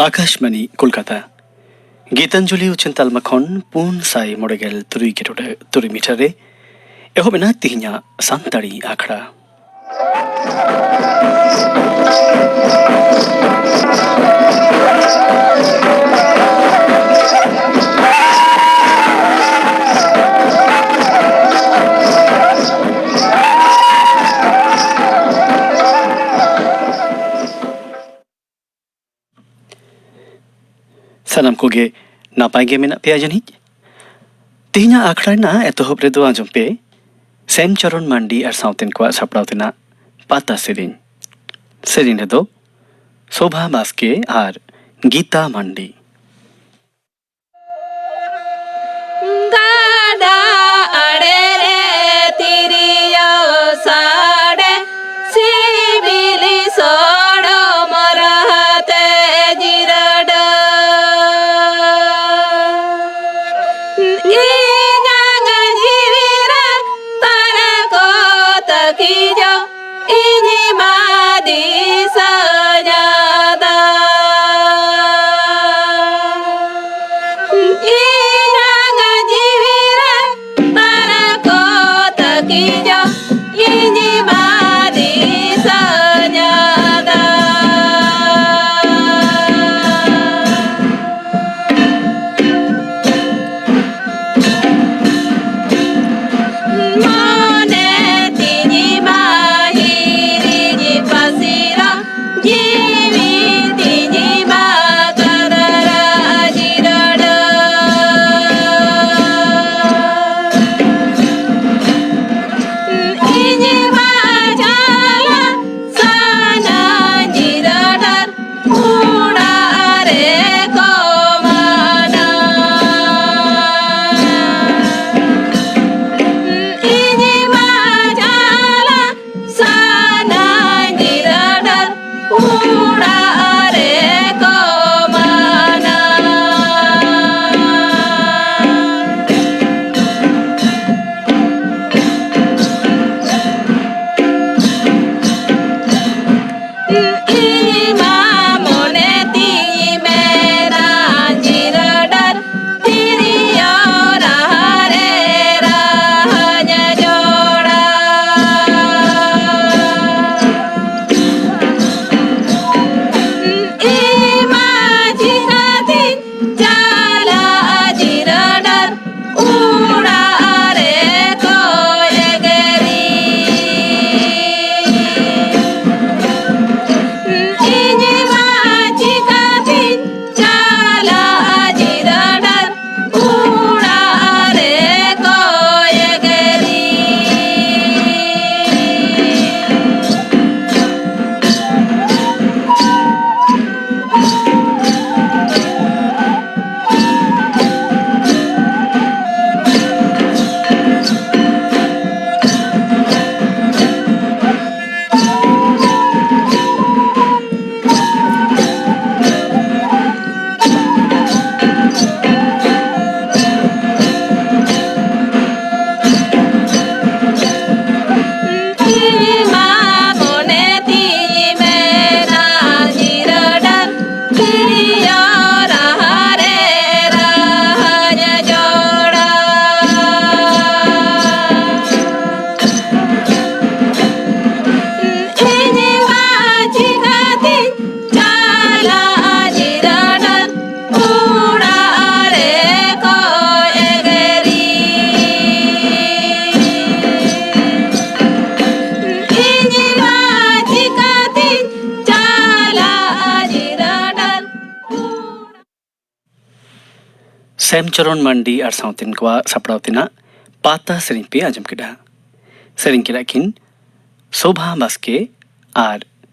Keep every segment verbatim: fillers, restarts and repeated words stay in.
ᱟᱠᱟᱥᱵᱟᱱᱤ ᱠᱳᱞᱠᱟᱛᱟ᱾ ᱜᱤᱛᱟᱧᱡᱚᱞᱤ ᱩᱪᱷᱟᱹᱱ ᱛᱟᱞᱢᱟ ᱠᱷᱚᱱ ᱯᱩᱱ ᱥᱟᱭ ᱢᱚᱬᱮ ᱜᱮᱞ ᱛᱩᱨᱩᱭ ᱜᱮ ᱴᱚᱰᱟ ᱛᱩᱨᱩᱭ ᱢᱤᱴᱟᱨ ᱨᱮ ᱮᱦᱚᱵ ᱮᱱᱟ ᱛᱮᱦᱮᱧᱟᱜ ᱥᱟᱱᱛᱟᱲᱤ ᱟᱠᱷᱲᱟ᱾ ᱥᱟᱱᱟᱢ ᱠᱚᱜᱮ ᱱᱟᱯᱟᱭ ᱜᱮ ᱢᱮᱱᱟᱜ ᱯᱮᱭᱟ ᱡᱟᱹᱱᱤᱡ? ᱛᱮᱦᱮᱧᱟᱜ ᱟᱠᱷᱲᱟ ᱨᱮᱱᱟᱜ ᱮᱛᱚᱦᱚᱵ ᱨᱮᱫᱚ ᱟᱸᱡᱚᱢ ᱯᱮ ᱥᱮᱢ ᱪᱚᱨᱚᱱ ᱢᱟᱱᱰᱤ ᱟᱨ ᱥᱟᱶᱛᱮᱱ ᱠᱚᱣᱟᱜ ᱥᱟᱯᱲᱟᱣ ᱛᱮᱱᱟᱜ ᱯᱟᱛᱟ ᱥᱮᱨᱮᱧ᱾ ᱥᱮᱨᱮᱧ ᱨᱮᱫᱚ ᱥᱳᱵᱷᱟ ᱵᱟᱥᱠᱮ ᱟᱨ ᱜᱤᱛᱟ ᱢᱟᱱᱰᱤ᱾ ᱜᱟᱰᱟ ᱟᱲᱮ ᱨᱮ ᱛᱤᱨᱭᱳ ᱥᱟᱰᱮ, ᱥᱤᱵᱤᱞ ᱥᱚᱲᱚᱢ ᱨᱟᱦᱟ ᱛᱮ ᱡᱤᱨᱟᱹᱰᱟᱹ᱾ ᱤᱧᱟᱜ ᱡᱤᱣᱤ ᱨᱮ ᱛᱟᱨᱟ ᱠᱚ ᱛᱟᱹᱠᱤᱡᱚᱜ ᱤᱧ ᱢᱟ ᱫᱤᱥᱟᱹ ᱧᱟᱫᱟ᱾ ᱤᱧᱟᱜ ᱡᱤᱣᱤ ᱨᱮ ᱛᱟᱨᱟ ᱠᱚ ᱛᱟᱹᱠᱤᱡᱚᱜ ᱤᱧ ᱥᱮᱢᱪᱚᱨᱚᱱ ᱢᱟᱱᱰᱤ ᱟᱨ ᱥᱟᱶᱛᱮᱱ ᱠᱚᱣᱟᱜ ᱥᱟᱯᱲᱟᱣ ᱛᱮᱱᱟᱜ ᱯᱟᱛᱟ ᱥᱮᱨᱮᱧ ᱯᱮ ᱟᱸᱡᱚᱢ ᱠᱮᱫᱟ᱾ ᱥᱮᱨᱮᱧ ᱠᱮᱫᱟ ᱠᱤᱱ ᱥᱳᱵᱷᱟ ᱵᱟᱥᱠᱮ ᱟᱨ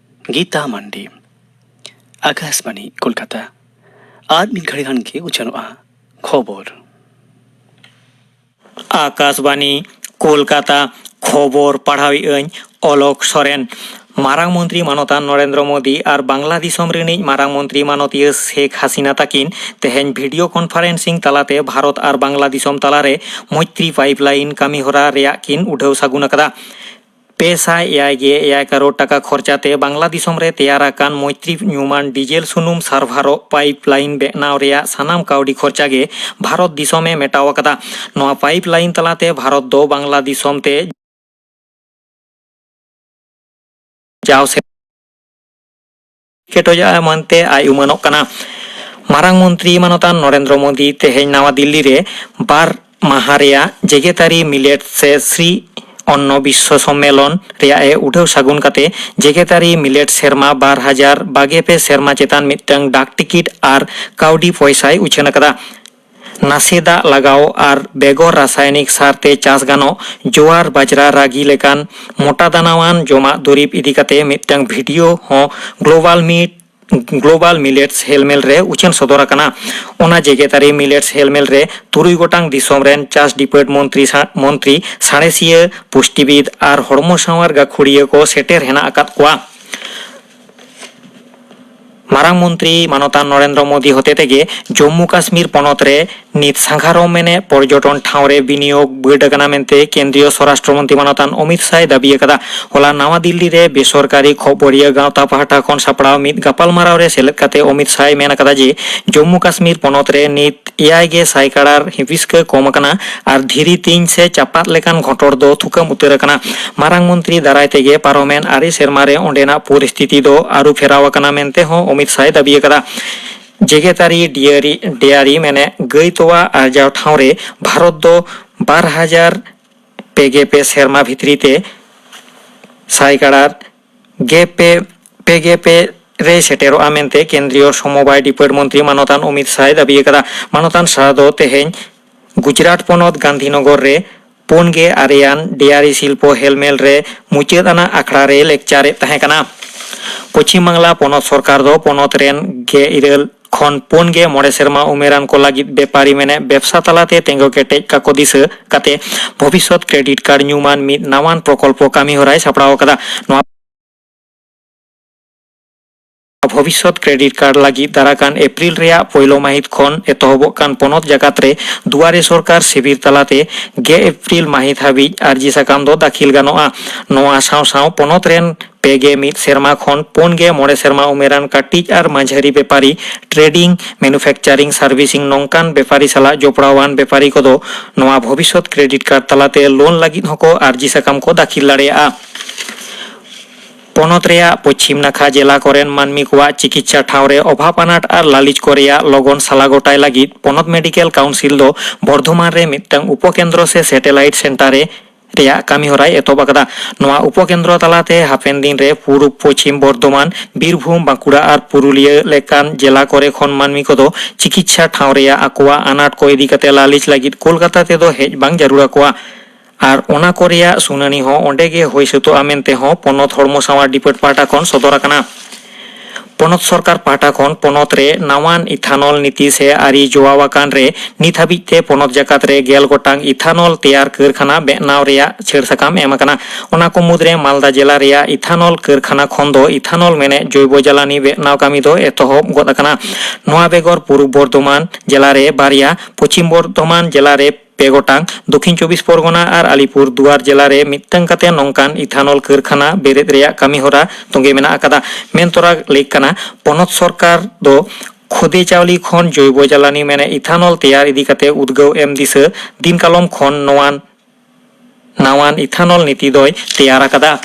ᱜᱤᱛᱟ ᱢᱟᱱᱰᱤ᱾ ᱟᱠᱟᱥᱵᱟᱬᱤ ᱠᱳᱞᱠᱟᱛᱟ᱾ ᱟᱨ ᱢᱤᱫ ᱜᱷᱟᱹᱲᱤ ᱠᱷᱟᱱ ᱜᱮ ᱩᱪᱷᱟᱹᱱᱚᱜᱼᱟ ᱠᱷᱚᱵᱚᱨ᱾ ᱟᱠᱟᱥᱵᱟᱬᱤ ᱠᱳᱞᱠᱟᱛᱟ᱾ ᱠᱷᱚᱵᱚᱨ ᱯᱟᱲᱦᱟᱣᱮᱫ ᱟᱹᱧ ᱚᱞᱚᱠ ᱥᱚᱨᱮᱱ᱾ ᱢᱟᱨᱟᱝ ᱢᱚᱱᱛᱨᱤ ᱢᱟᱱᱚᱛᱟᱱ ᱱᱚᱨᱮᱱᱫᱨᱚ ᱢᱳᱫᱤ ᱟᱨ ᱵᱟᱝᱞᱟ ᱫᱤᱥᱚᱢ ᱨᱤᱱᱤᱡ ᱢᱟᱨᱟᱝ ᱢᱚᱱᱛᱨᱤ ᱢᱟᱱᱚᱛᱤᱭᱟᱹ ᱥᱮᱠ ᱦᱟᱥᱤᱱᱟ ᱛᱟᱹᱠᱤᱱ ᱛᱮᱦᱮᱧ ᱵᱷᱤᱰᱤᱭᱳ ᱠᱚᱱᱯᱷᱟᱨᱮᱱᱥᱤᱝ ᱛᱟᱞᱟᱛᱮ ᱵᱷᱟᱨᱚᱛ ᱟᱨ ᱵᱟᱝᱞᱟ ᱫᱤᱥᱚᱢ ᱛᱟᱞᱟᱨᱮ ᱢᱳᱭᱛᱨᱤ ᱯᱟᱭᱤᱯᱞᱟᱭᱤᱱ ᱠᱟᱹᱢᱤᱦᱚᱨᱟ ᱨᱮᱭᱟᱜ ᱠᱤᱱ ᱩᱰᱷᱟᱹᱣ ᱥᱟᱹᱜᱩᱱ ᱟᱠᱟᱫᱟ᱾ ᱯᱮ ᱥᱟᱭ ᱮᱭᱟᱭ ᱜᱮ ᱮᱭᱟᱭ ᱠᱟᱨᱳᱲ ᱴᱟᱠᱟ ᱠᱷᱚᱨᱪᱟ ᱛᱮ ᱵᱟᱝᱞᱟ ᱫᱤᱥᱚᱢ ᱨᱮ ᱛᱮᱭᱟᱨ ᱟᱠᱟᱱ ᱢᱳᱭᱛᱨᱤ ᱧᱩᱢᱟᱱ ᱰᱤᱡᱮᱞ ᱥᱩᱱᱩᱢ ᱥᱟᱨᱵᱷᱟᱨᱚᱜ ᱯᱟᱭᱤᱯ ᱞᱟᱭᱤᱱ ᱵᱮᱱᱟᱣ ᱨᱮᱭᱟᱜ ᱥᱟᱱᱟᱢ ᱠᱟᱹᱣᱰᱤ ᱠᱷᱚᱨᱪᱟ ᱜᱮ ᱵᱷᱟᱨᱚᱛ ᱫᱤᱥᱚᱢ ᱮ ᱢᱮᱴᱟᱣ ᱟᱠᱟᱫᱟ᱾ ᱱᱚᱣᱟ ᱯᱟᱭᱤᱯ ᱞᱟᱭᱤᱱ ᱛᱟᱞᱟᱛᱮ ᱵᱷᱟᱨᱚᱛ ᱫᱚ ᱵᱟᱝᱞᱟ ᱫᱤᱥᱚᱢ ᱛᱮ ᱡᱟᱣ ᱥᱮ ᱠᱮᱴᱚᱡᱚᱜᱼᱟ ᱢᱮᱱᱛᱮ ᱟᱭ ᱩᱢᱟᱹᱱᱚᱜ ᱠᱟᱱᱟ᱾ ᱢᱟᱨᱟᱝ ᱢᱚᱱᱛᱨᱤ ᱢᱟᱱᱚᱛᱟᱱ ᱱᱚᱨᱮᱱᱫᱨᱚ ᱢᱳᱫᱤ ᱛᱮᱦᱮᱧ ᱱᱟᱣᱟ ᱫᱤᱞᱞᱤ ᱨᱮ ᱵᱟᱨ ᱢᱟᱦᱟ ᱨᱮᱭᱟᱜ ᱡᱮᱜᱮᱛᱟᱹᱨᱤ ᱢᱤᱞᱮᱴ ᱥᱮ ᱥᱨᱤ ᱚᱱᱱᱚ ᱵᱤᱥᱥᱚ ᱥᱚᱢᱢᱮᱞᱚᱱ ᱨᱮᱭᱟᱜ ᱮ ᱩᱰᱷᱟᱹᱣ ᱥᱟᱹᱜᱩᱱ ᱠᱟᱛᱮ ᱡᱮᱜᱮᱛᱟᱹᱨᱤ ᱢᱤᱞᱮᱴ ᱥᱮᱨᱢᱟ ᱵᱟᱨ ᱦᱟᱡᱟᱨ ᱵᱟᱜᱮ ᱯᱮ ᱥᱮᱨᱢᱟ ᱪᱮᱛᱟᱱ ᱢᱤᱫᱴᱟᱝ ᱰᱟᱠ ᱴᱤᱠᱤᱴ ᱟᱨ ᱠᱟᱹᱣᱰᱤ ᱯᱚᱭᱥᱟᱭ ᱩᱪᱷᱟᱹᱱ ᱟᱠᱟᱫᱟ᱾ ᱱᱟᱥᱮ ᱫᱟᱜ ᱞᱟᱜᱟᱣ ᱟᱨ ᱵᱮᱜᱚᱨ ᱨᱟᱥᱟᱭᱚᱱᱤᱠ ᱥᱟᱨ ᱛᱮ ᱪᱟᱥ ᱜᱟᱱᱚᱜ ᱡᱳᱣᱟᱨ, ᱵᱟᱡᱽᱨᱟ, ᱨᱟᱜᱤ ᱞᱮᱠᱟᱱ ᱢᱚᱴᱟ ᱫᱟᱱᱟᱣᱟᱱ ᱡᱚᱢᱟᱜ ᱫᱩᱨᱤᱵ ᱤᱫᱤ ᱠᱟᱛᱮ ᱢᱤᱫᱴᱟᱝ ᱵᱷᱤᱰᱤᱭᱳ ᱦᱚᱸ ᱜᱞᱳᱵᱟᱞ ᱢᱤᱴ ᱜᱞᱳᱵᱟᱞ ᱢᱤᱞᱮᱴᱥ ᱦᱮᱞᱢᱮᱞ ᱨᱮ ᱩᱪᱷᱟᱹᱱ ᱥᱚᱫᱚᱨ ᱟᱠᱟᱱᱟ᱾ ᱚᱱᱟ ᱡᱮᱜᱮᱛᱟᱹᱨᱤ ᱢᱤᱞᱮᱴᱥ ᱦᱮᱞᱢᱮᱞ ᱨᱮ ᱛᱩᱨᱩᱭ ᱜᱚᱴᱟᱝ ᱫᱤᱥᱚᱢ ᱨᱮᱱ ᱪᱟᱥ ᱰᱤᱯᱟᱨᱴ ᱢᱚᱱᱛᱨᱤ ᱥᱟ-, ᱢᱚᱱᱛᱨᱤ, ᱥᱟᱬᱮᱥᱤᱭᱟᱹ, ᱯᱩᱥᱴᱤᱵᱤᱫ ᱟᱨ ᱦᱚᱲᱢᱚ ᱥᱟᱶᱟᱨ ᱜᱟᱹᱠᱷᱩᱲᱤᱭᱟᱹ ᱠᱚ ᱥᱮᱴᱮᱨ ᱦᱮᱱᱟᱜ ᱟᱠᱟᱫ ᱠᱚᱣᱟ᱾ ᱢᱟᱨᱟᱝ ᱢᱚᱱᱛᱨᱤ ᱢᱟᱱᱚᱛᱟᱱ ᱱᱚᱨᱮᱱᱫᱨᱚ ᱢᱳᱫᱤ ᱦᱚᱛᱮ ᱛᱮᱜᱮ ᱡᱚᱢᱢᱩ ᱠᱟᱥᱢᱤᱨ ᱯᱚᱱᱚᱛ ᱨᱮ ᱱᱤᱛ ᱥᱟᱸᱜᱷᱟᱨᱚᱢ ᱮᱱᱮᱡ ᱯᱚᱨᱡᱚᱴᱚᱱ ᱴᱷᱟᱶ ᱨᱮ ᱵᱤᱱᱤᱭᱳᱜᱽ ᱵᱟᱹᱰ ᱟᱠᱟᱱᱟ ᱢᱮᱱᱛᱮ ᱠᱮᱱᱫᱨᱤᱭᱚ ᱥᱚᱨᱟᱥᱴᱨᱚ ᱢᱚᱱᱛᱨᱤ ᱢᱟᱱᱚᱛᱟᱱ ᱚᱢᱤᱛ ᱥᱟᱦᱭ ᱫᱟᱹᱵᱤ ᱟᱠᱟᱫᱟ᱾ ᱦᱚᱞᱟ ᱱᱟᱣᱟ ᱫᱤᱞᱞᱤ ᱨᱮ ᱵᱮᱥᱚᱨᱠᱟᱨᱤ ᱠᱷᱚᱵᱚᱨᱤᱭᱟᱹ ᱜᱟᱶᱛᱟ ᱯᱟᱦᱴᱟ ᱠᱷᱚᱱ ᱥᱟᱯᱲᱟᱣ ᱢᱤᱫ ᱜᱟᱯᱟᱞᱢᱟᱨᱟᱣ ᱨᱮ ᱥᱮᱞᱮᱫ ᱠᱟᱛᱮ ᱚᱢᱤᱛ ᱥᱟᱦᱭ ᱢᱮᱱ ᱟᱠᱟᱫᱟ ᱡᱮ ᱡᱚᱢᱢᱩ ᱠᱟᱥᱢᱤᱨ ᱯᱚᱱᱚᱛ ᱨᱮ ᱱᱤᱛ ᱮᱭᱟᱭ ᱜᱮ ᱥᱟᱭᱠᱟᱲᱟᱨ ᱦᱤᱯᱤᱥᱠᱟᱹ ᱠᱚᱢ ᱟᱠᱟᱱᱟ ᱟᱨ ᱫᱷᱤᱨᱤ ᱛᱤᱧ ᱥᱮ ᱪᱟᱯᱟᱫ ᱞᱮᱠᱟᱱ ᱜᱷᱚᱴᱚᱨ ᱫᱚ ᱛᱷᱩᱠᱟᱹᱢ ᱩᱛᱟᱹᱨ ᱟᱠᱟᱱᱟ᱾ ᱢᱟᱨᱟᱝ ᱢᱚᱱᱛᱨᱤ ᱫᱟᱨᱟᱭ ᱛᱮᱜᱮ ᱯᱟᱨᱚᱢᱮᱱ ᱟᱨᱮ ᱥᱮᱨᱢᱟ ᱨᱮ ᱚᱸᱰᱮᱱᱟᱜ ᱯᱚᱨᱤᱥᱛᱷᱤᱛᱤ ᱫᱚ ᱟᱹᱨᱩ ᱯᱷᱮᱨᱟᱣ ᱟᱠᱟᱱᱟ ᱢᱮᱱᱛᱮ ᱦᱚᱸ ᱚᱢᱤᱛ ᱥᱟᱦᱭ ᱫᱟᱹᱵᱤ ᱟᱠᱟᱫᱟ᱾ ᱡᱮᱜᱮᱛᱟᱹᱨᱤ ᱰᱤᱭᱟᱨᱤ, ᱰᱮᱭᱟᱨᱤ ᱢᱮᱱᱮ ᱜᱟᱹᱭ ᱛᱚᱣᱟ ᱟᱨᱡᱟᱣ ᱴᱷᱟᱶ ᱨᱮ ᱵᱷᱟᱨᱚᱛ ᱫᱚ ᱵᱟᱨ ᱦᱟᱡᱟᱨ ᱯᱮ ᱜᱮ ᱯᱮ ᱥᱮᱨᱢᱟ ᱵᱷᱤᱛᱨᱤ ᱛᱮ ᱥᱟᱭᱠᱟᱲᱟᱨ ᱜᱮ ᱯᱮ, ᱯᱮ ᱜᱮ ᱯᱮ ᱨᱮᱭ ᱥᱮᱴᱮᱨᱚᱜᱼᱟ ᱢᱮᱱᱛᱮ ᱠᱮᱱᱫᱨᱤᱭᱚ ᱥᱚᱢᱚᱵᱟᱭ ᱰᱤᱯᱟᱨᱴ ᱢᱚᱱᱛᱨᱤ ᱢᱟᱱᱚᱛᱟᱱ ᱚᱢᱤᱛ ᱥᱟᱦᱟᱭ ᱫᱟᱹᱵᱤ ᱟᱠᱟᱫᱟ᱾ ᱢᱟᱱᱚᱛᱟᱱ ᱥᱟᱦᱟ ᱫᱚ ᱛᱮᱦᱮᱧ ᱜᱩᱡᱽᱨᱟᱴ ᱯᱚᱱᱚᱛ ᱜᱟᱱᱫᱷᱤᱱᱚᱜᱚᱨ ᱨᱮ ᱯᱩᱱ ᱜᱮ ᱟᱨᱮᱭᱟᱱ ᱰᱤᱭᱟᱨᱤ ᱥᱤᱞᱯᱚ ᱦᱮᱞᱢᱮᱞ ᱨᱮ ᱢᱩᱪᱟᱹᱫ ᱟᱱᱟᱜ ᱟᱠᱷᱲᱟ ᱨᱮ ᱞᱮᱠᱪᱟᱨ ᱮᱫ ᱛᱟᱦᱮᱸ ᱠᱟᱱᱟ᱾ ᱯᱚᱪᱷᱤᱢ ᱵᱟᱝᱞᱟ ᱯᱚᱱᱚᱛ ᱥᱚᱨᱠᱟᱨ ᱫᱚ ᱯᱚᱱᱚᱛ ᱨᱮᱱ ᱜᱮ ᱤᱨᱟᱹᱞ ᱠᱷᱚᱱ ᱯᱩᱱ ᱜᱮ ᱢᱚᱬᱮ ᱥᱮᱨᱢᱟ ᱩᱢᱮᱨᱟᱱ ᱠᱚ ᱞᱟᱹᱜᱤᱫ ᱵᱮᱯᱟᱨᱤ ᱢᱮᱱᱮᱫ ᱵᱮᱵᱽᱥᱟ ᱛᱟᱞᱟᱛᱮ ᱛᱮᱸᱜᱚ ᱠᱮᱴᱮᱡ ᱠᱟᱠᱚ ᱫᱤᱥᱟᱹ ᱠᱟᱛᱮ ᱵᱷᱚᱵᱤᱥᱥᱚᱛ ᱠᱨᱮᱰᱤᱴ ᱠᱟᱨᱰ ᱧᱩᱢᱟᱱ ᱢᱤᱫ ᱱᱟᱣᱟᱱ ᱯᱨᱚᱠᱚᱞᱯᱚ ᱠᱟᱹᱢᱤ ᱦᱚᱨᱟᱭ ᱥᱟᱯᱲᱟᱣ ᱟᱠᱟᱫᱟ᱾ ᱱᱚᱣᱟ ᱵᱷᱚᱵᱤᱥᱥᱚᱛ ᱠᱨᱮᱰᱤᱴ ᱠᱟᱨᱰ ᱞᱟᱹᱜᱤᱫ ᱫᱟᱨᱟᱠᱟᱱ ᱮᱯᱨᱤᱞ ᱨᱮᱭᱟᱜ ᱯᱳᱭᱞᱳ ᱢᱟᱹᱦᱤᱛ ᱠᱷᱚᱱ ᱮᱛᱚᱦᱚᱵᱚᱜ ᱠᱟᱱ ᱯᱚᱱᱚᱛ ᱡᱟᱠᱟᱛ ᱨᱮ ᱫᱩᱣᱟᱨᱮ ᱥᱚᱨᱠᱟᱨ ᱥᱤᱵᱤᱨ ᱛᱟᱞᱟᱛᱮ ᱜᱮᱞ ᱮᱯᱨᱤᱞ ᱢᱟᱹᱦᱤᱛ ᱦᱟᱹᱵᱤᱡ ᱟᱨᱡᱤ ᱥᱟᱠᱟᱢ ᱫᱚ ᱫᱟᱹᱠᱷᱤᱞ ᱜᱟᱱᱚᱜᱼᱟ᱾ ᱱᱚᱣᱟ ᱥᱟᱶ ᱥᱟᱶ ᱯᱚᱱᱚᱛ ᱨᱮᱱ ᱯᱮ ᱜᱮ ᱢᱤᱫ ᱥᱮᱨᱢᱟ ᱠᱷᱚᱱ ᱯᱩᱱ ᱜᱮ ᱢᱚᱬᱮ ᱥᱮᱨᱢᱟ ᱩᱢᱮᱨᱟᱱ ᱠᱟᱹᱴᱤᱡ ᱟᱨ ᱢᱟᱹᱡᱷᱟᱹᱨᱤ ᱵᱮᱯᱟᱨᱤ, ᱴᱨᱮᱰᱤᱝ, ᱢᱮᱱᱩᱯᱷᱮᱠᱪᱟᱨᱤᱝ, ᱥᱟᱨᱵᱷᱤᱥᱤᱝ ᱱᱚᱝᱠᱟᱱ ᱵᱮᱯᱟᱨᱤ ᱥᱟᱞᱟᱜ ᱡᱚᱯᱲᱟᱣᱟᱱ ᱵᱮᱯᱟᱨᱤ ᱠᱚᱫᱚ ᱱᱚᱣᱟ ᱵᱷᱚᱵᱤᱥᱥᱚᱛ ᱠᱨᱮᱰᱤᱴ ᱠᱟᱨᱰ ᱛᱟᱞᱟᱛᱮ ᱞᱳᱱ ᱞᱟᱹᱜᱤᱫ ᱦᱚᱸᱠᱚ ᱟᱨᱡᱤ ᱥᱟᱠᱟᱢ ᱠᱚ ᱫᱟᱹᱠᱷᱤᱞ ᱫᱟᱲᱮᱭᱟᱜᱼᱟ᱾ ᱯᱚᱱᱚᱛ ᱨᱮᱭᱟᱜ ᱯᱚᱪᱷᱤᱢ ᱱᱟᱠᱷᱟ ᱡᱮᱞᱟ ᱠᱚᱨᱮᱱ ᱢᱟᱹᱱᱢᱤ ᱠᱚᱣᱟᱜ ᱪᱤᱠᱤᱛᱥᱟ ᱴᱷᱟᱶ ᱨᱮ ᱚᱵᱷᱟᱵᱽ ᱟᱱᱟᱴ ᱟᱨ ᱞᱟᱹᱞᱤᱥ ᱠᱚ ᱨᱮᱭᱟᱜ ᱞᱚᱜᱚᱱ ᱥᱟᱞᱟ ᱜᱚᱴᱟᱭ ᱞᱟᱹᱜᱤᱫ ᱯᱚᱱᱚᱛ ᱢᱮᱰᱤᱠᱮᱞ ᱠᱟᱣᱩᱱᱥᱤᱞ ᱫᱚ ᱵᱚᱨᱫᱷᱚᱢᱟᱱ ᱨᱮ ᱢᱤᱫᱴᱟᱝ ᱩᱯᱚᱠᱮᱱᱫᱨᱚ ᱥᱮ ᱥᱮᱴᱮᱞᱟᱭᱤᱴ ᱥᱮᱱᱴᱟᱨ ᱨᱮ ᱨᱮᱭᱟᱜ ᱠᱟᱹᱢᱤ ᱦᱚᱨᱟᱭ ᱮᱛᱚᱦᱚᱵ ᱟᱠᱟᱫᱟ᱾ ᱱᱚᱣᱟ ᱩᱯᱚᱠᱮᱱᱫᱨᱚ ᱛᱟᱞᱟᱛᱮ ᱦᱟᱯᱮᱱ ᱫᱤᱱ ᱨᱮ ᱯᱩᱨᱩᱵᱽ ᱯᱚᱪᱷᱤᱢ ᱵᱚᱨᱫᱷᱚᱢᱟᱱ, ᱵᱤᱨᱵᱷᱩᱢ, ᱵᱟᱸᱠᱩᱲᱟ ᱟᱨ ᱯᱩᱨᱩᱞᱤᱭᱟᱹ ᱞᱮᱠᱟᱱ ᱡᱮᱞᱟ ᱠᱚᱨᱮ ᱠᱷᱚᱱ ᱢᱟᱹᱱᱢᱤ ᱠᱚᱫᱚ ᱪᱤᱠᱤᱛᱥᱟ ᱴᱷᱟᱶ ᱨᱮᱭᱟᱜ ᱟᱠᱚᱣᱟᱜ ᱟᱱᱟᱴ ᱠᱚ ᱤᱫᱤ ᱠᱟᱛᱮ ᱞᱟᱹᱞᱤᱥ ᱞᱟᱹᱜᱤᱫ ᱠᱳᱞᱠᱟᱛᱟ ᱛᱮᱫᱚ ᱦᱮᱡ ᱵᱟᱝ ᱡᱟᱹᱨᱩᱲ ᱟᱠᱚᱣᱟ᱾ ᱟᱨ ᱚᱱᱟ ᱠᱚ ᱨᱮᱭᱟᱜ ᱥᱩᱱᱟᱹᱱᱤ ᱦᱚᱸ ᱚᱸᱰᱮ ᱜᱮ ᱦᱩᱭ ᱥᱟᱹᱛᱚᱜᱼᱟ ᱢᱮᱱᱛᱮ ᱦᱚᱸ ᱯᱚᱱᱚᱛ ᱦᱚᱲᱢᱚ ᱥᱟᱶᱟᱨ ᱰᱤᱯᱟᱨᱴ ᱯᱟᱦᱴᱟ ᱠᱷᱚᱱ ᱥᱚᱫᱚᱨ ᱟᱠᱟᱱᱟ᱾ ᱯᱚᱱᱚᱛ ᱥᱚᱨᱠᱟᱨ ᱯᱟᱦᱴᱟ ᱠᱷᱚᱱ ᱯᱚᱱᱚᱛ ᱨᱮ ᱱᱟᱣᱟᱱ ᱤᱛᱷᱟᱱᱚᱞ ᱱᱤᱛᱤ ᱥᱮ ᱟᱹᱨᱤ ᱡᱚᱣᱟᱣ ᱟᱠᱟᱱ ᱨᱮ ᱱᱤᱛ ᱦᱟᱹᱵᱤᱡ ᱛᱮ ᱯᱚᱱᱚᱛ ᱡᱟᱠᱟᱛ ᱨᱮ ᱜᱮᱞ ᱜᱚᱴᱟᱝ ᱤᱛᱷᱟᱱᱚᱞ ᱛᱮᱭᱟᱨ ᱠᱟᱹᱨᱠᱷᱟᱱᱟ ᱵᱮᱱᱟᱣ ᱨᱮᱭᱟᱜ ᱪᱷᱟᱹᱲ ᱥᱟᱠᱟᱢ ᱮᱢ ᱟᱠᱟᱱᱟ᱾ ᱚᱱᱟ ᱠᱚ ᱢᱩᱫᱽᱨᱮ ᱢᱟᱞᱫᱟ ᱡᱮᱞᱟ ᱨᱮᱭᱟᱜ ᱤᱛᱷᱟᱱᱚᱞ ᱠᱟᱹᱨᱠᱷᱟᱱᱟ ᱠᱷᱚᱱ ᱫᱚ ᱤᱛᱷᱟᱱᱚᱞ ᱢᱮᱱᱮᱫ ᱡᱳᱭᱵᱚ ᱡᱟᱞᱟᱱᱤ ᱵᱮᱱᱟᱣ ᱠᱟᱹᱢᱤ ᱫᱚ ᱮᱛᱚᱦᱚᱵ ᱜᱚᱫ ᱟᱠᱟᱱᱟ᱾ ᱱᱚᱣᱟ ᱵᱮᱜᱚᱨ ᱯᱩᱨᱩᱵᱽ ᱵᱚᱨᱫᱷᱚᱢᱟᱱ ᱡᱮᱞᱟ ᱨᱮ ᱵᱟᱨᱭᱟ, ᱯᱚᱪᱷᱤᱢ ᱵᱚᱨᱫᱷᱚᱢᱟᱱ ᱡᱮᱞᱟ ᱨᱮ ᱯᱮ ᱜᱚᱴᱟᱝ, ᱫᱚᱠᱷᱤᱱ ᱪᱚᱵᱵᱤᱥ ᱯᱚᱨᱜᱚᱱᱟ ᱟᱨ ᱟᱞᱤᱯᱩᱨ ᱫᱩᱣᱟᱨ ᱡᱮᱞᱟ ᱨᱮ ᱢᱤᱫᱴᱟᱝ ᱠᱟᱛᱮ ᱱᱚᱝᱠᱟᱱ ᱤᱛᱷᱟᱱᱚᱞ ᱠᱟᱹᱨᱠᱷᱟᱱᱟ ᱵᱮᱨᱮᱫ ᱨᱮᱭᱟᱜ ᱠᱟᱹᱢᱤ ᱦᱚᱨᱟ ᱛᱚᱸᱜᱮ ᱢᱮᱱᱟᱜ ᱟᱠᱟᱫᱟ᱾ ᱢᱮᱱ ᱛᱚᱨᱟ ᱞᱟᱹᱭ ᱠᱟᱱᱟ, ᱯᱚᱱᱚᱛ ᱥᱚᱨᱠᱟᱨ ᱫᱚ ᱠᱷᱚᱫᱮ ᱪᱟᱣᱞᱤ ᱠᱷᱚᱱ ᱡᱳᱭᱵᱚ ᱡᱟᱞᱟᱱᱤ ᱢᱮᱱᱮ ᱤᱛᱷᱟᱱᱚᱞ ᱛᱮᱭᱟᱨ ᱤᱫᱤ ᱠᱟᱛᱮ ᱩᱫᱽᱜᱟᱹᱣ ᱮᱢ ᱫᱤᱥᱟᱹ ᱫᱤᱱ ᱠᱟᱞᱚᱢ ᱠᱷᱚᱱ ᱱᱚᱣᱟᱱ ᱱᱟᱣᱟᱱ ᱤᱛᱷᱟᱱᱚᱞ ᱱᱤᱛᱤ ᱫᱚᱭ ᱛᱮᱭᱟᱨ ᱟᱠᱟᱫᱟ᱾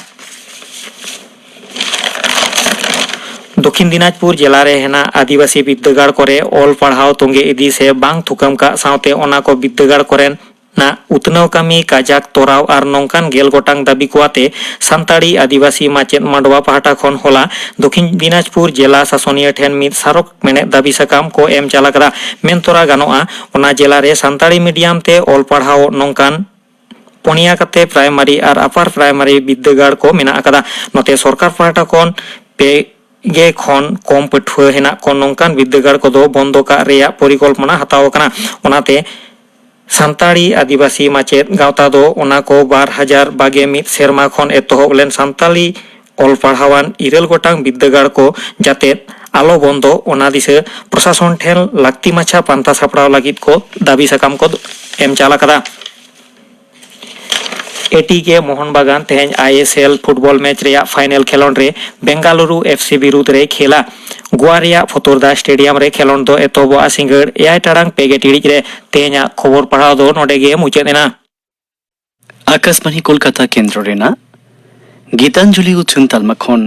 ᱫᱚᱠᱷᱤᱱ ᱫᱤᱱᱟᱡᱽᱯᱩᱨ ᱡᱮᱞᱟ ᱨᱮ ᱦᱮᱱᱟᱜ ᱟᱹᱫᱤᱵᱟᱹᱥᱤ ᱵᱤᱨᱫᱟᱹᱜᱟᱲ ᱠᱚᱨᱮ ᱚᱞ ᱯᱟᱲᱦᱟᱣ ᱛᱚᱸᱜᱮ ᱤᱫᱤ ᱥᱮ ᱵᱟᱝ ᱛᱷᱩᱠᱟᱹᱢ ᱠᱟᱜ ᱥᱟᱶᱛᱮ ᱚᱱᱟ ᱠᱚ ᱵᱤᱨᱫᱟᱹᱜᱟᱲ ᱠᱚᱨᱮᱱ ᱨᱮᱱᱟᱜ ᱩᱛᱱᱟᱹᱣ ᱠᱟᱹᱢᱤ ᱠᱟᱡᱟᱠ ᱛᱚᱨᱟᱣ ᱟᱨ ᱱᱚᱝᱠᱟᱱ ᱜᱮᱞ ᱜᱚᱴᱟᱝ ᱫᱟᱹᱵᱤ ᱠᱚ ᱟᱛᱮ ᱥᱟᱱᱛᱟᱲᱤ ᱟᱹᱫᱤᱵᱟᱹᱥᱤ ᱢᱟᱪᱮᱫ ᱢᱟᱰᱣᱟ ᱯᱟᱦᱴᱟ ᱠᱷᱚᱱ ᱦᱚᱞᱟ ᱫᱚᱠᱷᱤᱱ ᱫᱤᱱᱟᱡᱽᱯᱩᱨ ᱡᱮᱞᱟ ᱥᱟᱥᱚᱱᱤᱭᱟᱹ ᱴᱷᱮᱱ ᱢᱤᱫ ᱥᱟᱨᱚᱠ ᱢᱮᱱᱮᱫ ᱫᱟᱹᱵᱤ ᱥᱟᱠᱟᱢ ᱠᱚ ᱮᱢ ᱪᱟᱞ ᱟᱠᱟᱫᱟ᱾ ᱢᱮᱱ ᱛᱚᱨᱟ ᱜᱟᱱᱚᱜᱼᱟ, ᱚᱱᱟ ᱡᱮᱞᱟ ᱨᱮ ᱥᱟᱱᱛᱟᱲᱤ ᱢᱤᱰᱤᱭᱟᱢ ᱛᱮ ᱚᱞ ᱯᱟᱲᱦᱟᱣ ᱱᱚᱝᱠᱟᱱ ᱯᱩᱱᱭᱟ ᱠᱟᱛᱮ ᱯᱨᱟᱭᱢᱟᱨᱤ ᱟᱨ ᱟᱯᱟᱨ ᱯᱨᱟᱭᱢᱟᱨᱤ ᱵᱤᱫᱽᱫᱟᱹᱜᱟᱲ ᱠᱚ ᱢᱮᱱᱟᱜ ᱟᱠᱟᱫᱟ᱾ ᱱᱚᱛᱮ ᱥᱚᱨᱠᱟᱨ ᱯᱟᱦᱴᱟ ᱠᱷᱚᱱ ᱯᱮ ᱜᱮ ᱠᱷᱚᱱ ᱠᱚᱢ ᱯᱟᱹᱴᱷᱩᱣᱟᱹ ᱦᱮᱱᱟᱜ ᱠᱚ ᱱᱚᱝᱠᱟᱱ ᱵᱤᱫᱽᱫᱟᱹᱜᱟᱲ ᱠᱚᱫᱚ ᱵᱚᱱᱫᱚ ᱠᱟᱜ ᱨᱮᱭᱟᱜ ᱯᱚᱨᱤᱠᱚᱞᱯᱚᱱᱟ ᱦᱟᱛᱟᱣ ᱟᱠᱟᱱᱟ᱾ ᱚᱱᱟᱛᱮ ᱥᱟᱱᱛᱟᱲᱤ ᱟᱹᱫᱤᱵᱟᱹᱥᱤ ᱢᱟᱪᱮᱫ ᱜᱟᱶᱛᱟ ᱫᱚ ᱚᱱᱟ ᱠᱚ ᱵᱟᱨ ᱦᱟᱡᱟᱨ ᱵᱟᱜᱮ ᱢᱤᱫ ᱥᱮᱨᱢᱟ ᱠᱷᱚᱱ ᱮᱛᱚᱦᱚᱵ ᱞᱮᱱ ᱥᱟᱱᱛᱟᱲᱤ ᱚᱞ ᱯᱟᱲᱦᱟᱣᱟᱱ ᱤᱨᱟᱹᱞ ᱜᱚᱴᱟᱝ ᱵᱤᱫᱽᱫᱟᱹᱜᱟᱲ ᱠᱚ ᱡᱟᱛᱮ ᱟᱞᱚ ᱵᱚᱱᱫᱚ, ᱚᱱᱟ ᱫᱤᱥᱟᱹ ᱯᱨᱚᱥᱟᱥᱚᱱ ᱴᱷᱮᱱ ᱞᱟᱹᱠᱛᱤ ᱢᱟᱪᱷᱟ ᱯᱟᱱᱛᱷᱟ ᱥᱟᱯᱲᱟᱣ ᱞᱟᱹᱜᱤᱫ ᱠᱚ ᱫᱟᱹᱵᱤ ᱥᱟᱠᱟᱢ ᱠᱚ ᱮᱢ ᱪᱟᱞ ᱟᱠᱟᱫᱟ᱾ ᱮᱴᱤᱠᱮ ᱢᱳᱦᱚᱱ ᱵᱟᱜᱟᱱ ᱛᱮᱦᱮᱧ ᱟᱭᱮᱥᱮᱞ ᱯᱷᱩᱴᱵᱚᱞ ᱢᱮᱪ ᱨᱮᱭᱟᱜ ᱯᱷᱟᱭᱱᱮᱞ ᱠᱷᱮᱞᱚᱸᱰ ᱨᱮ ᱵᱮᱝᱜᱟᱞᱩᱨᱩ ᱮᱯᱷᱥᱤ ᱵᱤᱨᱩᱫᱽ ᱨᱮᱭ ᱠᱷᱮᱞᱟ᱾ ᱜᱳᱣᱟ ᱨᱮᱭᱟᱜ ᱯᱷᱚᱛᱩᱨᱫᱟ ᱥᱴᱮᱰᱤᱭᱟᱢ ᱨᱮ ᱠᱷᱮᱞᱚᱸᱰ ᱫᱚ ᱮᱛᱚᱦᱚᱵᱚᱜᱼᱟ ᱥᱤᱸᱜᱟᱹᱲ ᱮᱭᱟᱭ ᱴᱟᱲᱟᱝ ᱯᱮ ᱜᱮ ᱴᱤᱲᱤᱡ ᱨᱮ᱾ ᱛᱮᱦᱮᱧᱟᱜ ᱠᱷᱚᱵᱚᱨ ᱯᱟᱲᱦᱟᱣ ᱫᱚ ᱱᱚᱰᱮ ᱜᱮ ᱢᱩᱪᱟᱹᱫ ᱮᱱᱟ᱾ ᱟᱠᱟᱥᱵᱟᱬᱤ ᱠᱳᱞᱠᱟᱛᱟ ᱠᱮᱱᱫᱨᱚ ᱨᱮᱱᱟᱜ ᱜᱤᱛᱟᱧᱡᱚᱞᱤ ᱩᱪᱷᱟᱹᱱ ᱛᱟᱞᱢᱟ ᱠᱷᱚᱱ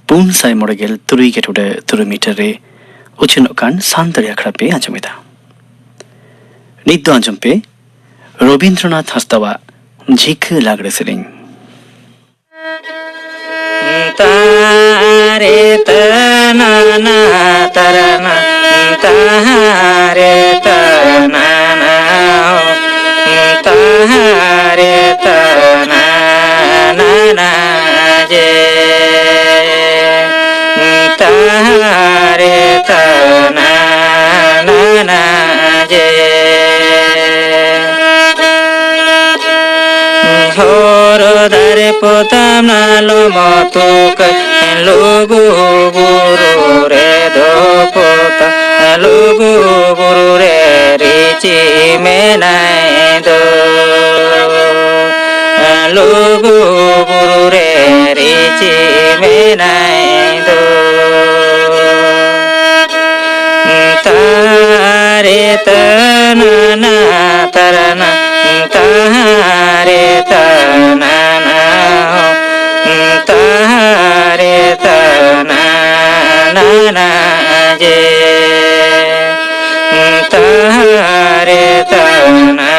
ᱯᱩᱱ ᱥᱟᱭ ᱢᱚᱬᱮ ᱜᱮᱞ ᱛᱩᱨᱩᱭ ᱜᱮ ᱴᱩᱰᱟᱹ ᱛᱩᱨᱩᱭ ᱢᱤᱴᱟᱨ ᱨᱮ ᱩᱪᱷᱟᱹᱱᱚᱜ ᱠᱟᱱ ᱥᱟᱱᱛᱟᱲᱤ ᱟᱠᱷᱲᱟ ᱯᱮ ᱟᱸᱡᱚᱢᱮᱫᱟ᱾ ᱱᱤᱛ ᱫᱚ ᱟᱸᱡᱚᱢ ᱯᱮ ᱨᱚᱵᱤᱱᱫᱨᱚᱱᱟᱛᱷ ᱦᱟᱸᱥᱫᱟᱣᱟᱜ ᱡᱷᱤᱠᱟᱹ ᱞᱟᱜᱽᱲᱮ ᱥᱮᱨᱮᱧ᱾ ᱛᱟᱨᱮ ᱛᱟᱱᱟᱱᱟ ᱛᱟᱨᱟᱱᱟ, ᱛᱟᱦᱟᱨᱮ ᱛᱟᱱᱟᱱᱟ ᱦᱳ, ᱛᱟᱦᱟᱨᱮ ᱛᱟᱱᱟᱱᱟ ᱡᱮ, ᱛᱟᱦᱟᱨᱮ ᱛᱟᱱᱟᱱᱟ ᱡᱮ᱾ ᱦᱚᱨ ᱫᱟᱨᱮ ᱯᱚᱛᱟᱢ ᱱᱟᱞᱚᱢ ᱛᱩᱠᱟᱹ, ᱞᱩᱜᱩ ᱵᱩᱨᱩ ᱨᱮᱫᱚ ᱯᱚᱛᱟᱢ, ᱞᱩᱜᱩ ᱵᱩᱨᱩ ᱨᱮ ᱨᱤᱪᱤ ᱢᱮᱱᱟᱭ ᱫᱚ, ᱞᱩᱜᱩ ᱵᱩᱨᱩ ᱨᱮ ᱨᱤᱪᱤ ᱢᱮᱱᱟᱭ ᱫᱚ᱾ ᱛᱟᱨᱮ ᱛᱟᱱᱟᱱᱟ ᱛᱟᱨᱟᱱᱟ, ᱛᱟᱦᱟᱨᱮ ᱛᱟᱱᱟᱱᱟ, ᱛᱟᱦᱟᱨᱮ ᱛᱟᱱᱟᱱᱟ ᱡᱮ, ᱛᱟᱦᱟᱨᱮ ᱛᱟᱱᱟᱱᱟ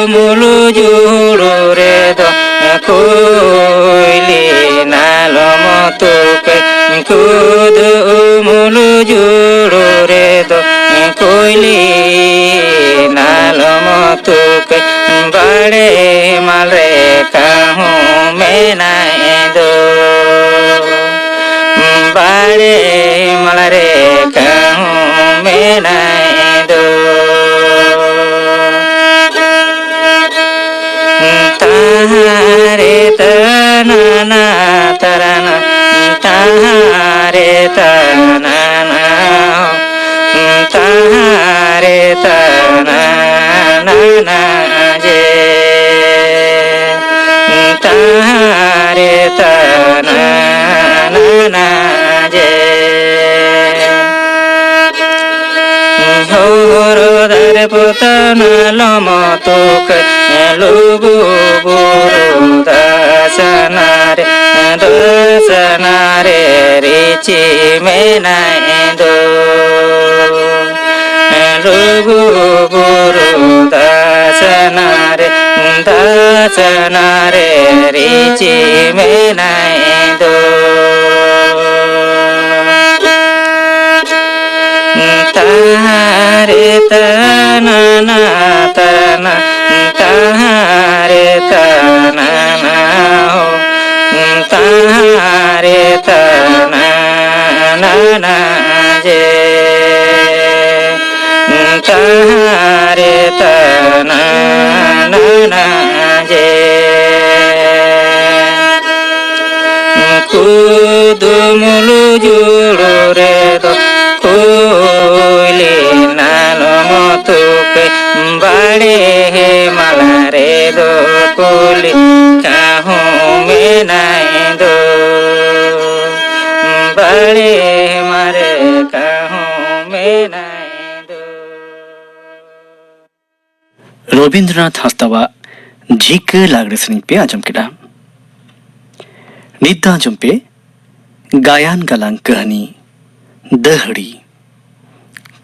ᱩᱢᱩᱞ ᱡᱩᱲᱩ ᱨᱮᱫᱚ ᱠᱩᱭᱞᱤ ᱱᱟᱞᱚᱢ ᱛᱩᱠᱟᱹᱭ, ᱠᱩᱫ ᱩᱢᱩᱞ ᱡᱩᱲᱩ ᱨᱮᱫᱚ ᱠᱩᱭᱞᱤ ᱱᱟᱞᱚᱢ ᱛᱩᱠᱟᱹᱭ, ᱵᱟᱲᱮ ᱢᱟᱞ ᱨᱮ ᱠᱟᱹᱦᱩ ᱢᱮᱱᱟᱭ ᱫᱚ᱾ ᱵᱟᱲᱮ ᱢᱟᱞ ᱨᱮ ᱠᱟᱹᱦᱩ ᱢᱮᱱᱟᱭ ᱫᱚ᱾ ᱛᱟᱦᱟᱨᱮ ᱛᱟᱱᱟᱱᱟ ᱛᱟᱨᱟᱱᱟ, ᱛᱟᱦᱟᱨᱮ ᱛᱟᱱᱟᱱᱟ᱾ ᱛᱟᱦᱟᱨᱮ ᱛᱟᱱᱟᱱᱟ ᱡᱮ, ᱛᱟᱦᱟᱨᱮ ᱛᱟᱱᱟᱱᱟ ᱡᱮ᱾ ᱦᱚᱨᱚ ᱫᱟᱨᱮ ᱯᱚᱛᱟᱱ ᱞᱚᱢᱚ ᱛᱩᱠ, ᱞᱩᱜᱩ ᱵᱩᱨᱩ ᱫᱟᱥᱱᱟ ᱨᱮ, ᱫᱟᱥᱱᱟ ᱨᱮ ᱨᱤᱪᱤ ᱢᱮᱱᱟᱭ ᱫᱚ᱾ ᱞᱩᱜᱩ ᱵᱩᱨᱩ ᱫᱟᱥᱱᱟ ᱨᱮ, ᱫᱟᱥᱱᱟ ᱨᱮ ᱨᱤᱪᱤ ᱢᱮᱱᱟᱭ ᱫᱚ᱾ ᱛᱟᱦᱟᱨᱮ ᱛᱟᱱᱟᱱᱟ ᱛᱟᱱᱟ, ᱛᱟᱦᱟᱨᱮ ᱛᱟᱱᱟᱱᱟ ᱦᱳ, ᱛᱟᱦᱟᱨᱮ ᱛᱟᱱᱟᱱᱟ ᱡᱮ, ᱛᱟᱦᱟᱨᱮ ᱛᱟᱱᱟᱱᱟ ᱡᱮ᱾ ᱠᱩᱫᱩᱢᱩᱞ ᱡᱩᱲᱩ ᱨᱮᱫᱚ ᱠᱩᱭᱞᱤ ᱱᱟᱞᱚᱢ ᱛᱩᱠᱟᱹᱭ, ᱵᱟᱲᱮ ᱢᱟᱞᱟ ᱨᱮᱫᱚ ᱠᱩᱞᱤ ᱠᱟᱹᱦᱩ ᱢᱮᱱᱟᱭ ᱫᱚ᱾ ᱵᱟᱲᱮ ᱢᱟᱨᱮ ᱠᱟᱹᱦᱩ ᱢᱮᱱᱟᱭ ᱫᱚ᱾ ᱨᱚᱵᱤᱱᱫᱨᱚᱱᱟᱛᱷ ᱦᱟᱸᱥᱫᱟᱣᱟᱜ ᱡᱷᱤᱠᱟᱹ ᱞᱟᱜᱽᱲᱮ ᱥᱮᱨᱮᱧ ᱯᱮ ᱟᱸᱡᱚᱢ ᱠᱮᱫᱟ᱾ ᱱᱤᱛ ᱫᱚ ᱟᱸᱡᱚᱢ ᱯᱮ ᱜᱟᱭᱟᱱ ᱜᱟᱞᱟᱝ ᱠᱟᱹᱦᱱᱤ ᱫᱟᱹᱦᱲᱤ᱾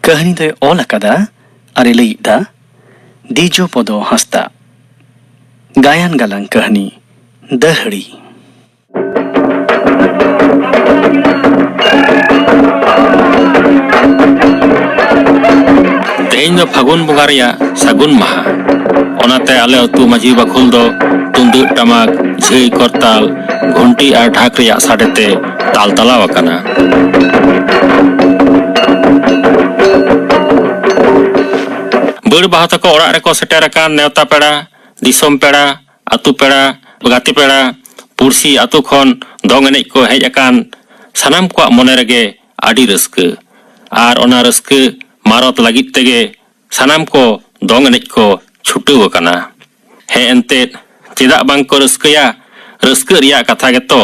ᱠᱟᱹᱦᱱᱤ ᱫᱚᱭ ᱚᱞ ᱟᱠᱟᱫᱟ ᱟᱨ ᱮ ᱞᱟᱹᱭᱮᱫᱟ ᱫᱤᱡᱚ ᱯᱚᱫᱚ ᱦᱟᱸᱥᱫᱟ᱾ ᱜᱟᱭᱟᱱ ᱜᱟᱞᱟᱝ ᱠᱟᱹᱦᱱᱤ, ᱫᱟᱹᱦᱲᱤ᱾ ᱛᱮᱦᱮᱧ ᱫᱚ ᱯᱷᱟᱹᱜᱩᱱ ᱵᱚᱸᱜᱟ ᱨᱮᱭᱟᱜ ᱥᱟᱹᱜᱩᱱ ᱢᱟᱦᱟ᱾ ᱚᱱᱟᱛᱮ ᱟᱞᱮ ᱟᱹᱛᱩ ᱢᱟᱹᱡᱷᱤ ᱵᱟᱠᱷᱳᱞ ᱫᱚ ᱛᱩᱢᱫᱟᱹᱜ ᱴᱟᱢᱟᱠ, ᱡᱷᱟᱹᱭ ᱠᱚᱨᱛᱟᱞ, ᱜᱷᱚᱱᱴᱤ ᱟᱨ ᱰᱷᱟᱠ ᱨᱮᱭᱟᱜ ᱥᱟᱰᱮ ᱛᱮ ᱛᱟᱞ ᱛᱟᱞᱟᱣ ᱟᱠᱟᱱᱟ᱾ ᱵᱟᱹᱲ ᱵᱟᱦᱟ ᱛᱟᱠᱚ ᱚᱲᱟᱜ ᱨᱮᱠᱚ ᱥᱮᱴᱮᱨ ᱟᱠᱟᱱ ᱱᱮᱣᱛᱟ ᱯᱮᱲᱟ, ᱫᱤᱥᱚᱢ ᱯᱮᱲᱟ, ᱟᱹᱛᱩ ᱯᱮᱲᱟ, ᱜᱟᱛᱮ ᱯᱮᱲᱟ, ᱯᱩᱲᱥᱤ ᱟᱹᱛᱩ ᱠᱷᱚᱱ ᱫᱚᱝ ᱮᱱᱮᱡ ᱠᱚ ᱦᱮᱡ ᱟᱠᱟᱱ ᱥᱟᱱᱟᱢ ᱠᱚᱣᱟᱜ ᱢᱚᱱᱮ ᱨᱮᱜᱮ ᱟᱹᱰᱤ ᱨᱟᱹᱥᱠᱟᱹ᱾ ᱟᱨ ᱚᱱᱟ ᱨᱟᱹᱥᱠᱟᱹ ᱢᱟᱨᱚᱛ ᱞᱟᱹᱜᱤᱫ ᱛᱮᱜᱮ ᱥᱟᱱᱟᱢ ᱠᱚ ᱫᱚᱝ ᱮᱱᱮᱡ ᱠᱚ ᱪᱷᱩᱴᱟᱹᱣ ᱟᱠᱟᱱᱟ᱾ ᱦᱮᱸ ᱮᱱᱛᱮᱫ, ᱪᱮᱫᱟᱜ ᱵᱟᱝ ᱠᱚ ᱨᱟᱹᱥᱠᱟᱹᱭᱟ? ᱨᱟᱹᱥᱠᱟᱹᱜ ᱨᱮᱭᱟᱜ ᱠᱟᱛᱷᱟ ᱜᱮᱛᱚ᱾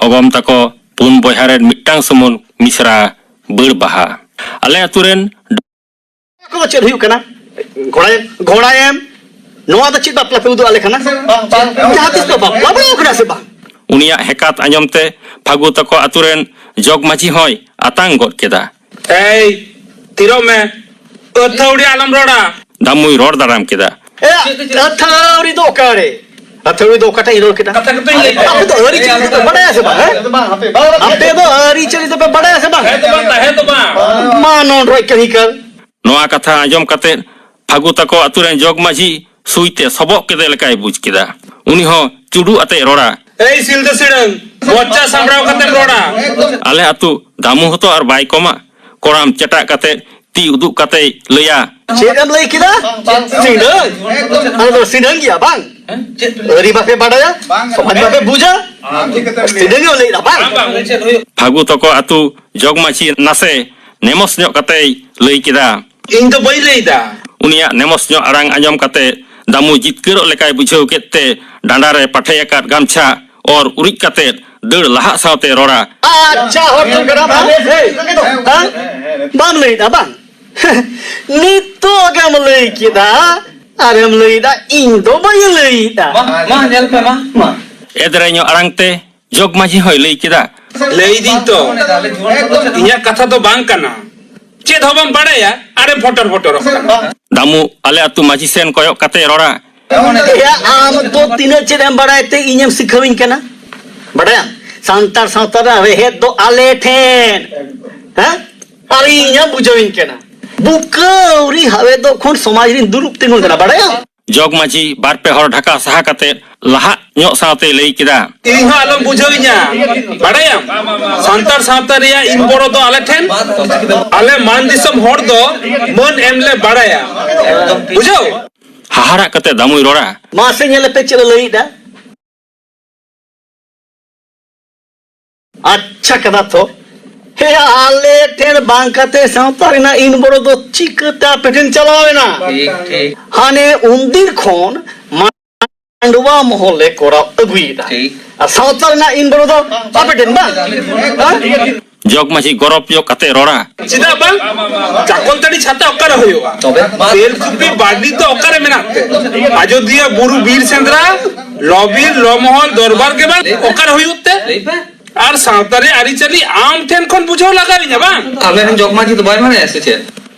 ᱚᱜᱚᱢ ᱛᱟᱠᱚ ᱯᱩᱱ ᱵᱚᱭᱦᱟ ᱨᱮᱱ ᱢᱤᱫᱴᱟᱝ ᱥᱩᱢᱩᱝ ᱢᱤᱥᱨᱟ ᱵᱟᱹᱲ ᱵᱟᱦᱟ᱾ ᱟᱞᱮ ᱟᱹᱛᱩ ᱨᱮᱱ ᱠᱚᱫᱚ ᱪᱮᱫ ᱦᱩᱭᱩᱜ ᱠᱟᱱᱟ? ᱜᱷᱚᱲᱟᱭᱮᱢ, ᱜᱷᱚᱲᱟᱭᱮᱢ, ᱱᱚᱣᱟ ᱫᱚ ᱪᱮᱫ ᱵᱟᱯᱞᱟ ᱯᱮ ᱩᱫᱩᱜ ᱟᱞᱮ ᱠᱟᱱᱟ? ᱡᱟᱦᱟᱸ ᱛᱤᱥ ᱯᱮ ᱵᱟᱯᱞᱟ ᱵᱟᱲᱟᱣ ᱠᱟᱱᱟ ᱥᱮ ᱵᱟᱝ? ᱩᱱᱤᱭᱟᱜ ᱦᱮᱠᱟᱛ ᱟᱸᱡᱚᱢ ᱛᱮ ᱯᱷᱟᱹᱜᱩ ᱛᱟᱠᱚ ᱟᱹᱛᱩ ᱨᱮᱱ ᱡᱚᱜᱽ ᱢᱟᱹᱡᱷᱤ ᱦᱚᱸᱭ ᱟᱛᱟᱝ ᱜᱚᱫ ᱠᱮᱫᱟ᱾ ᱮᱭ, ᱛᱤᱨᱚᱜ ᱢᱮ᱾ ᱟᱹᱛᱷᱟᱹᱣᱲᱤ ᱟᱞᱚᱢ ᱨᱚᱲᱟ᱾ ᱫᱟᱢᱩᱭ ᱨᱚᱲ ᱫᱟᱨᱟᱢ ᱠᱮᱫᱟ᱾ ᱮ, ᱟᱹᱛᱷᱟᱹᱣᱲᱤ ᱫᱚ ᱚᱠᱟᱨᱮ? ᱟᱹᱛᱷᱟᱹᱣᱲᱤ ᱫᱚ ᱚᱠᱟᱴᱟᱜ ᱤᱧ ᱨᱚᱲ ᱠᱮᱫᱟ? ᱠᱟᱛᱷᱟ ᱜᱮᱛᱚᱧ ᱞᱟᱹᱭ ᱠᱮᱫᱟ᱾ ᱟᱯᱮ ᱫᱚ ᱟᱹᱨᱤᱪᱟᱹᱞᱤ ᱫᱚᱯᱮ ᱵᱟᱰᱟᱭᱟ ᱥᱮ ᱵᱟᱝ, ᱦᱮᱸ? ᱟᱯᱮ ᱫᱚ ᱟᱹᱨᱤᱪᱟᱹᱞᱤ ᱫᱚᱯᱮ ᱵᱟᱰᱟᱭᱟ ᱥᱮ ᱵᱟᱝ? ᱦᱮᱸ ᱫᱚ ᱵᱟᱝ, ᱦᱮᱸ ᱫᱚ ᱵᱟᱝ᱾ ᱢᱟ ᱱᱚᱰᱨᱚᱡ ᱠᱟᱹᱦᱤ ᱠᱟᱱ᱾ ᱱᱚᱣᱟ ᱠᱟᱛᱷᱟ ᱟᱸᱡᱚᱢ ᱠᱟᱛᱮ ᱯᱷᱟᱹᱜᱩ ᱛᱟᱠᱚ ᱟᱹᱛᱩ ᱨᱮᱱ ᱡᱚᱜᱽ ᱢᱟᱹᱡᱷᱤ ᱥᱩᱭ ᱛᱮ ᱥᱚᱵᱚᱜ ᱠᱮᱫᱮ ᱞᱮᱠᱟᱭ ᱵᱩᱡᱽ ᱠᱮᱫᱟ᱾ ᱩᱱᱤ ᱦᱚᱸ ᱪᱩᱰᱩ ᱟᱛᱮᱭ ᱨᱚᱲᱟ᱾ ᱮᱭ ᱥᱤᱞᱫᱟᱹ ᱥᱤᱲᱟᱹᱝ, ᱢᱚᱪᱟ ᱥᱟᱢᱵᱲᱟᱣ ᱠᱟᱛᱮ ᱨᱚᱲᱟ᱾ ᱟᱞᱮ ᱟᱹᱛᱩ ᱫᱟᱢᱩ ᱦᱚᱸᱛᱚ ᱟᱨ ᱵᱟᱭ ᱠᱚᱢᱟ᱾ ᱠᱚᱲᱟᱢ ᱪᱮᱴᱟᱜ ᱠᱟᱛᱮ ᱛᱤ ᱩᱫᱩᱜ ᱠᱟᱛᱮᱭ ᱞᱟᱹᱭᱟ᱾ ᱪᱮᱫ ᱮᱢ ᱞᱟᱹᱭ ᱠᱮᱫᱟ? ᱥᱤᱲᱟᱹᱝ? ᱟᱞᱮ ᱫᱚ ᱥᱤᱲᱟᱹᱝ ᱜᱮᱭᱟ ᱵᱟᱝ? ᱟᱹᱨᱤ ᱵᱟᱯᱮ ᱵᱟᱰᱟᱭᱟ, ᱥᱚᱢᱟᱡᱽ ᱵᱟᱯᱮ ᱵᱩᱡᱟ᱾ ᱥᱤᱲᱟᱹᱝ ᱮᱢ ᱞᱟᱹᱭ ᱫᱟ ᱵᱟᱝ? ᱯᱷᱟᱹᱜᱩ ᱛᱟᱠᱚ ᱟᱹᱛᱩ ᱡᱚᱜᱽ ᱢᱟᱹᱡᱷᱤ ᱱᱟᱥᱮ ᱱᱮᱢᱚᱥ ᱧᱚᱜ ᱠᱟᱛᱮᱭ ᱞᱟᱹᱭ ᱠᱮᱫᱟ᱾ ᱤᱧ ᱫᱚ ᱵᱟᱹᱧ ᱞᱟᱹᱭ ᱫᱟ᱾ ᱩᱱᱤᱭᱟᱜ ᱱᱮᱢᱚᱥ ᱧᱚᱜ ᱟᱲᱟᱝ ᱟᱸᱡᱚᱢ ᱠᱟᱛᱮ ᱫᱟᱢᱩ ᱡᱤᱛᱠᱟᱹᱨᱚᱜ ᱞᱮᱠᱟᱭ ᱵᱩᱡᱷᱟᱹᱣ ᱠᱮᱫ ᱛᱮ ᱰᱟᱸᱰᱟ ᱨᱮ ᱯᱟᱴᱷᱮ ᱟᱠᱟᱫ ᱜᱟᱢᱪᱷᱟ ᱚᱨ ᱩᱨᱤᱡ ᱠᱟᱛᱮ ᱫᱟᱹᱲ ᱞᱟᱦᱟᱜ ᱥᱟᱶᱛᱮ ᱨᱚᱲᱟ᱾ ᱟᱪᱪᱷᱟ, ᱦᱚᱲ ᱴᱷᱮᱱ ᱠᱟᱱᱟ ᱵᱟᱝ? ᱦᱮᱸ? ᱵᱟᱢ ᱞᱟᱹᱭ ᱫᱟ ᱵᱟᱝ? ᱱᱤᱛᱚᱜ ᱜᱮᱢ ᱞᱟᱹᱭ ᱠᱮᱫᱟ, ᱟᱨᱮᱢ ᱞᱟᱹᱭ ᱫᱟ ᱤᱧ ᱫᱚ ᱵᱟᱹᱧ ᱞᱟᱹᱭ ᱫᱟ᱾ ᱢᱟ, ᱢᱟ, ᱧᱮᱞ ᱯᱮ, ᱢᱟ, ᱢᱟ᱾ ᱮᱫᱽᱨᱮ ᱧᱚᱜ ᱟᱲᱟᱝ ᱛᱮ ᱡᱚᱜᱽ ᱢᱟᱹᱡᱷᱤ ᱦᱚᱸᱭ ᱞᱟᱹᱭ ᱠᱮᱫᱟ᱾ ᱞᱟᱹᱭ ᱫᱤᱧ ᱛᱚ, ᱤᱧᱟᱹᱜ ᱠᱟᱛᱷᱟ ᱫᱚ ᱵᱟᱝ ᱠᱟᱱᱟ᱾ ᱪᱮᱫ ᱦᱚᱸ ᱵᱟᱢ ᱵᱟᱲᱟᱭᱟ, ᱟᱨᱮᱢ ᱯᱷᱚᱴᱚᱨ ᱯᱷᱚᱴᱚᱨᱚᱜ ᱠᱟᱱᱟ᱾ ᱫᱟᱢᱩ, ᱟᱞᱮ ᱟᱹᱛᱩ ᱢᱟᱹᱡᱷᱤ ᱥᱮᱱ ᱠᱚᱭᱚᱜ ᱠᱟᱛᱮ ᱨᱚᱲᱟ᱾ ᱮᱭᱟ, ᱟᱢ ᱫᱚ ᱛᱤᱱᱟᱹᱜ ᱪᱮᱫ ᱮᱢ ᱵᱟᱲᱟᱭ ᱛᱮ ᱤᱧᱮᱢ ᱥᱤᱠᱷᱟᱹᱣᱤᱧ ᱠᱟᱱᱟ? ᱵᱟᱰᱟᱭᱟᱢ, ᱥᱟᱱᱛᱟᱲ ᱥᱟᱶᱛᱟ ᱨᱮᱱᱟᱜ ᱨᱮᱦᱮᱫ ᱫᱚ ᱟᱞᱮ ᱴᱷᱮᱱ᱾ ᱦᱮᱸ? ᱟᱨ ᱤᱧᱮᱢ ᱵᱩᱡᱷᱟᱹᱣᱤᱧ ᱠᱟᱱᱟ᱾ ᱵᱩᱠᱟᱹ ᱟᱹᱣᱨᱤ ᱦᱟᱣᱮᱫᱚᱜ ᱠᱷᱚᱱ ᱥᱚᱢᱟᱡᱽ ᱨᱤᱧ ᱫᱩᱲᱩᱵ ᱛᱤᱸᱜᱩᱱ ᱠᱟᱱᱟ, ᱵᱟᱰᱟᱭᱟᱢ? ᱡᱚᱜᱽ ᱢᱟᱹᱡᱷᱤ ᱵᱟᱨ ᱯᱮ ᱦᱚᱲ ᱰᱷᱟᱠᱟ ᱥᱟᱦᱟ ᱠᱟᱛᱮ ᱞᱟᱦᱟᱜ ᱧᱚᱜ ᱥᱟᱶᱛᱮᱭ ᱞᱟᱹᱭ ᱠᱮᱫᱟ᱾ ᱤᱧ ᱦᱚᱸ ᱟᱞᱚᱢ ᱵᱩᱡᱷᱟᱹᱣᱤᱧᱟ, ᱵᱟᱰᱟᱭᱟᱢ? ᱥᱟᱱᱛᱟᱲ ᱥᱟᱶᱛᱟ ᱨᱮᱭᱟᱜ ᱤᱱ ᱵᱚᱲᱚ ᱫᱚ ᱟᱞᱮ ᱴᱷᱮᱱ, ᱟᱞᱮ ᱢᱟᱱ ᱫᱤᱥᱚᱢ ᱦᱚᱲ ᱫᱚ ᱢᱟᱹᱱ ᱮᱢ ᱞᱮ ᱵᱟᱲᱟᱭᱟ, ᱵᱩᱡᱷᱟᱹᱣ? ᱦᱟᱦᱟᱲᱟᱜ ᱠᱟᱛᱮ ᱫᱟᱢᱩᱭ ᱨᱚᱲᱟ᱾ ᱢᱟᱥᱮ ᱧᱮᱞ ᱯᱮ ᱪᱮᱫ ᱮ ᱞᱟᱹᱭᱮᱫᱟ᱾ ᱟᱪᱪᱷᱟ ᱠᱟᱫᱟ ᱛᱚ᱾ ᱦᱮ, ᱟᱞᱮ ᱴᱷᱮᱱ ᱵᱟᱝ ᱠᱟᱛᱮ ᱥᱟᱶᱛᱟ ᱨᱮᱱᱟᱜ ᱤᱱ ᱵᱚᱲᱚ ᱫᱚ ᱪᱤᱠᱟᱹᱛᱮ ᱟᱯᱮ ᱴᱷᱮᱱ ᱪᱟᱞᱟᱣ ᱮᱱᱟ? ᱴᱷᱤᱠ, ᱴᱷᱤᱠ᱾ ᱦᱟᱱᱮ ᱩᱱᱫᱤᱱ ᱠᱷᱚᱱ ᱢᱟᱱᱰᱣᱟ ᱢᱚᱦᱚᱞ ᱞᱮ ᱠᱚᱨᱟᱣ ᱟᱹᱜᱩᱭᱮᱫᱟ᱾ ᱴᱷᱤᱠ᱾ ᱟᱨ ᱥᱟᱶᱛᱟ ᱨᱮᱱᱟᱜ ᱤᱱ ᱵᱚᱲᱚ ᱫᱚ ᱟᱯᱮ ᱴᱷᱮᱱ ᱵᱟᱝ? ᱦᱮᱸ? ᱡᱚᱜᱽ ᱢᱟᱹᱡᱷᱤ ᱜᱚᱨᱚᱵ ᱧᱚᱜ ᱠᱟᱛᱮ ᱨᱚᱲᱟ᱾ ᱪᱮᱫᱟᱜ ᱵᱟᱝ? ᱪᱟᱠᱚᱞᱛᱟᱹᱲᱤ ᱪᱷᱟᱛᱟ ᱚᱠᱟᱨᱮ ᱦᱩᱭᱩᱜᱼᱟ? ᱛᱚᱵᱮ? ᱛᱮᱞᱠᱩᱯᱤ ᱵᱟᱨᱱᱤ ᱫᱚ ᱚᱠᱟᱨᱮ ᱢᱮᱱᱟᱜ ᱛᱮ? ᱟᱡᱚᱫᱤᱭᱟᱹ ᱵᱩᱨᱩ ᱵᱤᱨ ᱥᱮᱸᱫᱽᱨᱟ, ᱞᱚᱵᱤᱨ, ᱞᱚᱢᱚᱦᱚᱞ, ᱫᱚᱨᱵᱟᱨ ᱜᱮ ᱵᱟᱝ? ᱚᱠᱟᱨᱮ ᱦᱩᱭᱩᱜ ᱛᱮ? ᱞᱟᱹᱭ ᱯᱮ᱾ ᱟᱨ ᱥᱟᱶᱛᱟ ᱨᱮ ᱟᱹᱨᱤᱪᱟᱹᱞᱤ ᱟᱢ ᱴᱷᱮᱱ ᱠᱷᱚᱱ ᱵᱩᱡᱷᱟᱹᱣ ᱞᱟᱜᱟᱣ ᱤᱧᱟ ᱵᱟᱝ? ᱟᱞᱮ ᱨᱮᱱ ᱡᱚᱜᱽ ᱢᱟᱹᱡᱷᱤ ᱫᱚ ᱵᱟᱭ ᱢᱟᱱᱟᱭᱟ ᱥᱮ ᱪᱮᱫ?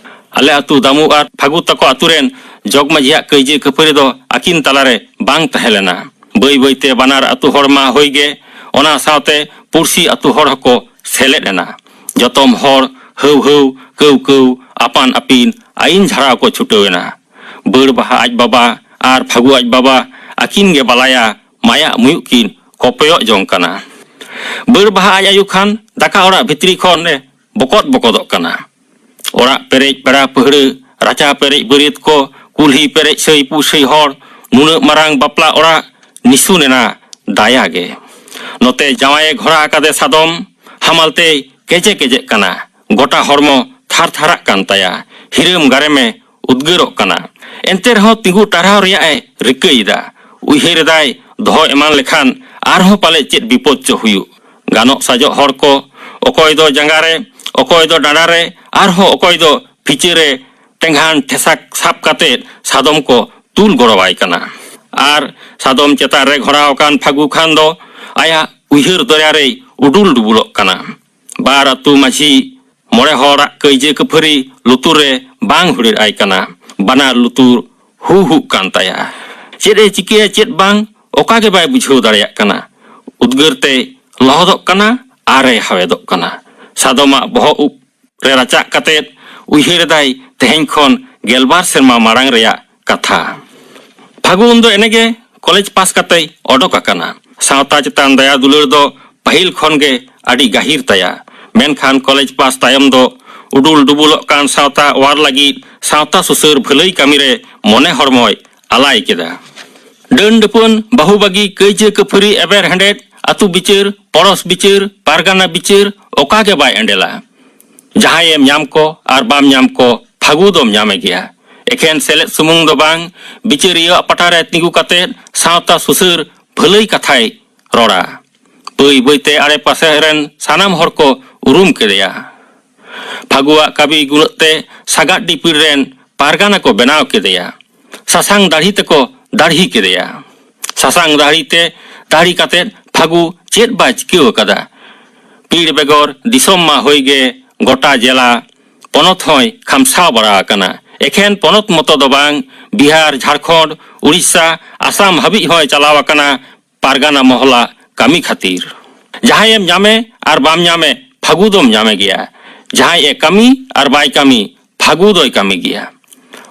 ᱟᱞᱮ ᱟᱹᱛᱩ ᱫᱟᱢᱩ ᱟᱨ ᱯᱷᱟᱹᱜᱩ ᱛᱟᱠᱚ ᱟᱹᱛᱩ ᱨᱮᱱ ᱡᱚᱜᱽ ᱢᱟᱹᱡᱷᱤᱭᱟᱜ ᱠᱟᱹᱭᱡᱟᱹ ᱠᱷᱟᱹᱯᱟᱹᱨᱤ ᱫᱚ ᱟᱹᱠᱤᱱ ᱛᱟᱞᱟᱨᱮ ᱵᱟᱝ ᱛᱟᱦᱮᱸ ᱞᱮᱱᱟ᱾ ᱵᱟᱹᱭ ᱵᱟᱹᱭᱛᱮ ᱵᱟᱱᱟᱨ ᱟᱹᱛᱩ ᱦᱚᱲ ᱢᱟ ᱦᱩᱭ ᱜᱮ, ᱚᱱᱟ ᱥᱟᱶᱛᱮ ᱯᱩᱲᱥᱤ ᱟᱹᱛᱩ ᱦᱚᱲ ᱦᱚᱸᱠᱚ ᱥᱮᱞᱮᱫ ᱮᱱᱟ᱾ ᱡᱚᱛᱚᱢ ᱦᱚᱲ ᱦᱟᱹᱣ ᱦᱟᱹᱣ ᱠᱟᱹᱣ ᱠᱟᱹᱣ ᱟᱯᱟᱱ ᱟᱹᱯᱤᱱ ᱟᱹᱭᱤᱱ ᱡᱷᱟᱲᱟᱣ ᱠᱚ ᱪᱷᱩᱴᱟᱹᱣ ᱮᱱᱟ᱾ ᱵᱟᱹᱲ ᱵᱟᱦᱟ ᱟᱡ ᱵᱟᱵᱟ ᱟᱨ ᱯᱷᱟᱹᱜᱩ ᱟᱡ ᱵᱟᱵᱟ ᱟᱹᱠᱤᱱ ᱜᱮ ᱵᱟᱞᱟᱭᱟ ᱢᱟᱭᱟᱜ ᱢᱩᱭᱩᱜ ᱠᱤᱱ ᱠᱚᱯᱚᱭᱚᱜ ᱡᱚᱝ ᱠᱟᱱᱟ᱾ ᱵᱟᱹᱲ ᱵᱟᱦᱟ ᱟᱡ ᱟᱭᱳ ᱠᱷᱟᱱ ᱫᱟᱠᱟ ᱚᱲᱟᱜ ᱵᱷᱤᱛᱨᱤ ᱠᱷᱚᱱ ᱮ ᱵᱚᱠᱚᱫ ᱵᱚᱠᱚᱫᱚᱜ ᱠᱟᱱᱟ᱾ ᱚᱲᱟᱜ ᱯᱮᱨᱮᱡ ᱯᱮᱲᱟ ᱯᱟᱹᱦᱲᱟᱹ, ᱨᱟᱪᱟ ᱯᱮᱨᱮᱡ ᱵᱟᱹᱨᱭᱟᱹᱛ ᱠᱚ, ᱠᱩᱞᱦᱤ ᱯᱮᱨᱮᱡ ᱥᱟᱹᱭ ᱯᱩᱥᱟᱹᱭ ᱦᱚᱲ, ᱱᱩᱱᱟᱹᱜ ᱢᱟᱨᱟᱝ ᱵᱟᱯᱞᱟ ᱚᱲᱟᱜ ᱱᱤᱥᱩᱱ ᱮᱱᱟ ᱫᱟᱭᱟ ᱜᱮ᱾ ᱱᱚᱛᱮ ᱡᱟᱶᱟᱭᱮ ᱜᱷᱚᱲᱟ ᱟᱠᱟᱫᱮ ᱥᱟᱫᱚᱢ, ᱦᱟᱢᱟᱞ ᱛᱮᱭ ᱠᱮᱡᱮ ᱠᱮᱡᱮᱜ ᱠᱟᱱᱟ᱾ ᱜᱚᱴᱟ ᱦᱚᱲᱢᱚ ᱛᱷᱟᱨ ᱛᱷᱟᱨᱟᱜ ᱠᱟᱱ ᱛᱟᱭᱟ᱾ ᱦᱤᱨᱟᱹᱢ ᱜᱟᱨᱮᱢᱮ ᱩᱫᱽᱜᱟᱹᱨᱚᱜ ᱠᱟᱱᱟ᱾ ᱮᱱᱛᱮ ᱨᱮᱦᱚᱸ ᱛᱤᱸᱜᱩ ᱴᱟᱨᱦᱟᱣ ᱨᱮᱭᱟᱜ ᱮ ᱨᱤᱠᱟᱹᱭᱮᱫᱟ᱾ ᱩᱭᱦᱟᱹᱨ ᱮᱫᱟᱭ, ᱫᱚᱦᱚ ᱮᱢᱟᱱ ᱞᱮᱠᱷᱟᱱ ᱟᱨᱦᱚᱸ ᱯᱟᱞᱮ ᱪᱮᱫ ᱵᱤᱯᱚᱫ ᱪᱚ ᱦᱩᱭᱩᱜ᱾ ᱜᱟᱱᱚᱜ ᱥᱟᱡᱚᱜ ᱦᱚᱲ ᱠᱚ, ᱚᱠᱚᱭ ᱫᱚ ᱡᱟᱸᱜᱟ ᱨᱮ, ᱚᱠᱚᱭ ᱫᱚ ᱰᱟᱸᱰᱟ ᱨᱮ, ᱟᱨᱦᱚᱸ ᱚᱠᱚᱭ ᱫᱚ ᱯᱷᱤᱪᱟᱹ ᱨᱮ ᱴᱮᱸᱜᱷᱟᱱ ᱴᱷᱮᱥᱟᱠ ᱥᱟᱵ ᱠᱟᱛᱮ ᱥᱟᱫᱚᱢ ᱠᱚ ᱛᱩᱞ ᱜᱚᱲᱚᱣᱟᱭ ᱠᱟᱱᱟ᱾ ᱟᱨ ᱥᱟᱫᱚᱢ ᱪᱮᱛᱟᱱ ᱨᱮ ᱜᱷᱚᱲᱟᱣ ᱟᱠᱟᱱ ᱯᱷᱟᱹᱜᱩ ᱠᱷᱟᱱ ᱫᱚ ᱟᱭᱟᱜ ᱩᱭᱦᱟᱹᱨ ᱫᱚᱨᱭᱟ ᱨᱮᱭ ᱩᱰᱩᱞ ᱰᱩᱵᱩᱞᱚᱜ ᱠᱟᱱᱟ᱾ ᱵᱟᱨ ᱟᱹᱛᱩ ᱢᱟᱹᱡᱷᱤ ᱢᱚᱬᱮ ᱦᱚᱲᱟᱜ ᱠᱟᱹᱭᱡᱟᱹ ᱠᱟᱹᱯᱷᱟᱹᱨᱤ ᱞᱩᱛᱩᱨ ᱨᱮ ᱵᱟᱝ ᱦᱩᱲᱤᱨ ᱟᱭ ᱠᱟᱱᱟ᱾ ᱵᱟᱱᱟᱨ ᱞᱩᱛᱩᱨ ᱦᱩ ᱦᱩᱜ ᱠᱟᱱ ᱛᱟᱭᱟ᱾ ᱪᱮᱫ ᱮ ᱪᱤᱠᱟᱹᱭᱟ ᱪᱮᱫ ᱵᱟᱝ, ᱚᱠᱟ ᱜᱮ ᱵᱟᱭ ᱵᱩᱡᱷᱟᱹᱣ ᱫᱟᱲᱮᱭᱟᱜ ᱠᱟᱱᱟ᱾ ᱩᱫᱽᱜᱟᱹᱨ ᱛᱮᱭ ᱞᱚᱦᱚᱫᱚᱜ ᱠᱟᱱᱟ ᱟᱨ ᱮ ᱦᱟᱣᱮᱫᱚᱜ ᱠᱟᱱᱟ᱾ ᱥᱟᱫᱚᱢᱟᱜ ᱵᱚᱦᱚᱜ ᱩᱵ ᱨᱮ ᱨᱟᱪᱟᱜ ᱠᱟᱛᱮᱫ ᱩᱭᱦᱟᱹᱨ ᱮᱫᱟᱭ ᱛᱮᱦᱮᱧ ᱠᱷᱚᱱ ᱜᱮᱞᱵᱟᱨ ᱥᱮᱨᱢᱟ ᱢᱟᱲᱟᱝ ᱨᱮᱭᱟᱜ ᱠᱟᱛᱷᱟ᱾ ᱯᱷᱟᱹᱜᱩ ᱩᱱᱫᱚ ᱮᱱᱮᱜᱮ ᱠᱚᱞᱮᱡᱽ ᱯᱟᱥ ᱠᱟᱛᱮᱭ ᱚᱰᱚᱠ ᱟᱠᱟᱱᱟ᱾ ᱥᱟᱶᱛᱟ ᱪᱮᱛᱟᱱ ᱫᱟᱭᱟ ᱫᱩᱞᱟᱹᱲ ᱫᱚ ᱯᱟᱹᱦᱤᱞ ᱠᱷᱚᱱ ᱜᱮ ᱟᱹᱰᱤ ᱜᱟᱹᱦᱤᱨ ᱛᱟᱭᱟ᱾ ᱢᱮᱱᱠᱷᱟᱱ ᱠᱚᱞᱮᱡᱽ ᱯᱟᱥ ᱛᱟᱭᱚᱢ ᱫᱚ ᱩᱰᱩᱞ ᱰᱩᱵᱩᱞᱚᱜ ᱠᱟᱱ ᱥᱟᱶᱛᱟ ᱚᱣᱟᱨ ᱞᱟᱹᱜᱤᱫ ᱥᱟᱶᱛᱟ ᱥᱩᱥᱟᱹᱨ ᱵᱷᱟᱹᱞᱟᱹᱭ ᱠᱟᱹᱢᱤ ᱨᱮ ᱢᱚᱱᱮ ᱦᱚᱲᱢᱚᱭ ᱟᱞᱟᱭ ᱠᱮᱫᱟ᱾ ᱰᱟᱹᱱ ᱰᱟᱹᱯᱟᱹᱱ, ᱵᱟᱹᱦᱩ ᱵᱟᱹᱜᱤ, ᱠᱟᱹᱭᱡᱟᱹ ᱠᱟᱹᱯᱷᱟᱹᱨᱤ, ᱮᱵᱮᱨ ᱦᱮᱸᱰᱮᱫ, ᱟᱹᱛᱩ ᱵᱤᱪᱟᱹᱨ, ᱯᱚᱲᱚᱥ ᱵᱤᱪᱟᱹᱨ, ᱯᱟᱨᱜᱟᱱᱟ ᱵᱤᱪᱟᱹᱨ, ᱚᱠᱟ ᱜᱮ ᱵᱟᱭ ᱮᱸᱰᱮᱞᱟ᱾ ᱡᱟᱦᱟᱸᱭᱮᱢ ᱧᱟᱢ ᱠᱚ ᱟᱨ ᱵᱟᱢ ᱧᱟᱢ ᱠᱚ, ᱯᱷᱟᱹᱜᱩ ᱫᱚᱢ ᱧᱟᱢᱮ ᱜᱮᱭᱟ᱾ ᱮᱠᱷᱮᱱ ᱥᱮᱞᱮᱫ ᱥᱩᱢᱩᱝ ᱫᱚ ᱵᱟᱝ, ᱵᱤᱪᱟᱹᱨᱤᱭᱟᱹᱣᱟᱜ ᱯᱟᱴᱟ ᱨᱮ ᱛᱤᱸᱜᱩ ᱠᱟᱛᱮ ᱥᱟᱶᱛᱟ ᱥᱩᱥᱟᱹᱨ ᱵᱷᱟᱹᱞᱟᱹᱭ ᱠᱟᱛᱷᱟᱭ ᱨᱚᱲᱟ᱾ ᱵᱟᱹᱭ ᱵᱟᱹᱭᱛᱮ ᱟᱲᱮ ᱯᱟᱥᱮ ᱨᱮᱱ ᱥᱟᱱᱟᱢ ᱦᱚᱲ ᱠᱚ ᱩᱨᱩᱢ ᱠᱮᱫᱮᱭᱟ᱾ ᱯᱷᱟᱹᱜᱩᱣᱟᱜ ᱠᱟᱹᱵᱤ ᱜᱩᱱᱟᱹᱜ ᱛᱮ ᱥᱟᱜᱟᱫ ᱰᱤᱯᱤᱲ ᱨᱮᱱ ᱯᱟᱨᱜᱟᱱᱟ ᱠᱚ ᱵᱮᱱᱟᱣ ᱠᱮᱫᱮᱭᱟ᱾ ᱥᱟᱥᱟᱝ ᱫᱟᱲᱦᱤ ᱛᱮᱠᱚ ᱫᱟᱲᱦᱤ ᱠᱮᱫᱮᱭᱟ᱾ ᱥᱟᱥᱟᱝ ᱫᱟᱲᱦᱤ ᱛᱮ ᱫᱟᱲᱦᱤ ᱠᱟᱛᱮ ᱯᱷᱟᱹᱜᱩ ᱪᱮᱫ ᱵᱟᱭ ᱪᱤᱠᱟᱹᱣ ᱟᱠᱟᱫᱟ? ᱯᱤᱲ ᱵᱮᱜᱚᱨ ᱫᱤᱥᱚᱢ ᱢᱟ ᱦᱩᱭ ᱜᱮ, ᱜᱚᱴᱟ ᱡᱮᱞᱟ ᱯᱚᱱᱚᱛ ᱦᱚᱸᱭ ᱠᱷᱟᱢᱥᱟᱣ ᱵᱟᱲᱟ ᱟᱠᱟᱱᱟ᱾ ᱮᱠᱷᱮᱱ ᱯᱚᱱᱚᱛ ᱢᱚᱛᱚ ᱫᱚ ᱵᱟᱝ, ᱵᱤᱦᱟᱨ, ᱡᱷᱟᱲᱠᱷᱚᱸᱰ, ᱩᱲᱤᱥᱥᱟ, ᱟᱥᱟᱢ ᱦᱟᱹᱵᱤᱡ ᱦᱚᱸᱭ ᱪᱟᱞᱟᱣ ᱟᱠᱟᱱᱟ ᱯᱟᱨᱜᱟᱱᱟ ᱢᱚᱦᱞᱟ ᱠᱟᱹᱢᱤ ᱠᱷᱟᱹᱛᱤᱨ᱾ ᱡᱟᱦᱟᱸᱭᱮᱢ ᱧᱟᱢᱮ ᱟᱨ ᱵᱟᱢ ᱧᱟᱢᱮ, ᱯᱷᱟᱹᱜᱩ ᱫᱚᱢ ᱧᱟᱢᱮ ᱜᱮᱭᱟ᱾ ᱡᱟᱦᱟᱸᱭ ᱮ ᱠᱟᱹᱢᱤ ᱟᱨ ᱵᱟᱭ ᱠᱟᱹᱢᱤ, ᱯᱷᱟᱹᱜᱩ ᱫᱚᱭ ᱠᱟᱹᱢᱤ ᱜᱮᱭᱟ᱾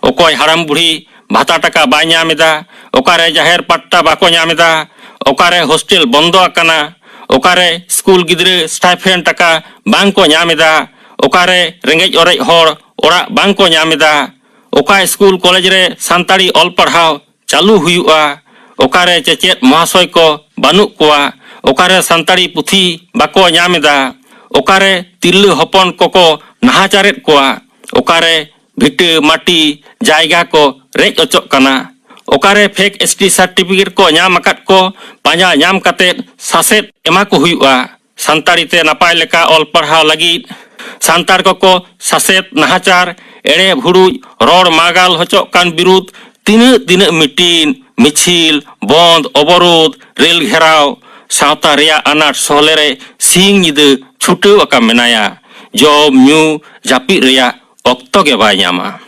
ᱚᱠᱚᱭ ᱦᱟᱲᱟᱢ ᱵᱩᱲᱦᱤ ᱵᱷᱟᱛᱟ ᱴᱟᱠᱟ ᱵᱟᱭ ᱧᱟᱢ ᱮᱫᱟ, ᱚᱠᱟᱨᱮ ᱡᱟᱦᱮᱨ ᱯᱟᱴᱴᱟ ᱵᱟᱠᱚ ᱧᱟᱢ ᱮᱫᱟ, ᱚᱠᱟᱨᱮ ᱦᱳᱥᱴᱮᱞ ᱵᱚᱱᱫᱚ ᱟᱠᱟᱱᱟ, ᱚᱠᱟᱨᱮ ᱥᱠᱩᱞ ᱜᱤᱫᱽᱨᱟᱹ ᱥᱴᱟᱭᱯᱷᱮᱱᱰ ᱴᱟᱠᱟ ᱵᱟᱝ ᱠᱚ ᱧᱟᱢ ᱮᱫᱟ, ᱚᱠᱟᱨᱮ ᱨᱮᱸᱜᱮᱡ ᱚᱨᱮᱡ ᱦᱚᱲ ᱚᱲᱟᱜ ᱵᱟᱝ ᱠᱚ ᱧᱟᱢ ᱮᱫᱟ, ᱚᱠᱟ ᱥᱠᱩᱞ ᱠᱚᱞᱮᱡᱽ ᱨᱮ ᱥᱟᱱᱛᱟᱲᱤ ᱚᱞ ᱯᱟᱲᱦᱟᱣ ᱪᱟᱹᱞᱩ ᱦᱩᱭᱩᱜᱼᱟ, ᱚᱠᱟᱨᱮ ᱪᱮᱪᱮᱫ ᱢᱚᱦᱟᱥᱚᱭ ᱠᱚ ᱵᱟᱹᱱᱩᱜ ᱠᱚᱣᱟ, ᱚᱠᱟᱨᱮ ᱥᱟᱱᱛᱟᱲᱤ ᱯᱩᱛᱷᱤ ᱵᱟᱠᱚ ᱧᱟᱢ ᱮᱫᱟ, ᱚᱠᱟᱨᱮ ᱛᱤᱨᱞᱟᱹ ᱦᱚᱯᱚᱱ ᱠᱚᱠᱚ ᱱᱟᱦᱟᱪᱟᱨᱮᱫ ᱠᱚᱣᱟ, ᱚᱠᱟᱨᱮ ᱵᱷᱤᱴᱟᱹ ᱢᱟᱹᱴᱤ ᱡᱟᱭᱜᱟ ᱠᱚ ᱨᱮᱡ ᱚᱪᱚᱜ ᱠᱟᱱᱟ, ᱚᱠᱟᱨᱮ ᱯᱷᱮᱠ ᱮᱥ ᱴᱤ ᱥᱟᱨᱴᱤᱯᱷᱤᱠᱮᱴ ᱠᱚ ᱧᱟᱢ ᱟᱠᱟᱫ ᱠᱚ ᱯᱟᱸᱡᱟ ᱧᱟᱢ ᱠᱟᱛᱮ ᱥᱟᱥᱮᱛ ᱮᱢᱟ ᱠᱚ ᱦᱩᱭᱩᱜᱼᱟ᱾ ᱥᱟᱱᱛᱟᱲᱤ ᱛᱮ ᱱᱟᱯᱟᱭ ᱞᱮᱠᱟ ᱚᱞ ᱯᱟᱲᱦᱟᱣ ᱞᱟᱹᱜᱤᱫ ᱥᱟᱱᱛᱟᱲ ᱠᱚᱠᱚ ᱥᱟᱥᱮᱛ, ᱱᱟᱦᱟᱪᱟᱨ, ᱮᱲᱮ ᱵᱷᱩᱲᱩᱡ, ᱨᱚᱲ ᱢᱟᱜᱟᱞ ᱦᱚᱪᱚᱜ ᱠᱟᱱ ᱵᱤᱨᱩᱫᱽ ᱛᱤᱱᱟᱹᱜ ᱛᱤᱱᱟᱹᱜ ᱢᱤᱴᱤᱝ, ᱢᱤᱪᱷᱤᱞ, ᱵᱚᱱᱫ, ᱚᱵᱚᱨᱳᱫᱷ, ᱨᱮᱞ ᱜᱷᱮᱨᱟᱣ, ᱥᱟᱶᱛᱟ ᱨᱮᱭᱟᱜ ᱟᱱᱟᱴ ᱥᱚᱦᱞᱮ ᱨᱮ ᱥᱤᱧ ᱧᱤᱫᱟᱹ ᱪᱷᱩᱴᱟᱹᱣ ᱟᱠᱟᱱ ᱢᱮᱱᱟᱭᱟ᱾ ᱡᱚᱢ, ᱧᱩ, ᱡᱟᱹᱯᱤᱫ ᱨᱮᱭᱟᱜ ᱚᱠᱛᱚ ᱜᱮ ᱵᱟᱭ ᱧᱟᱢᱟ᱾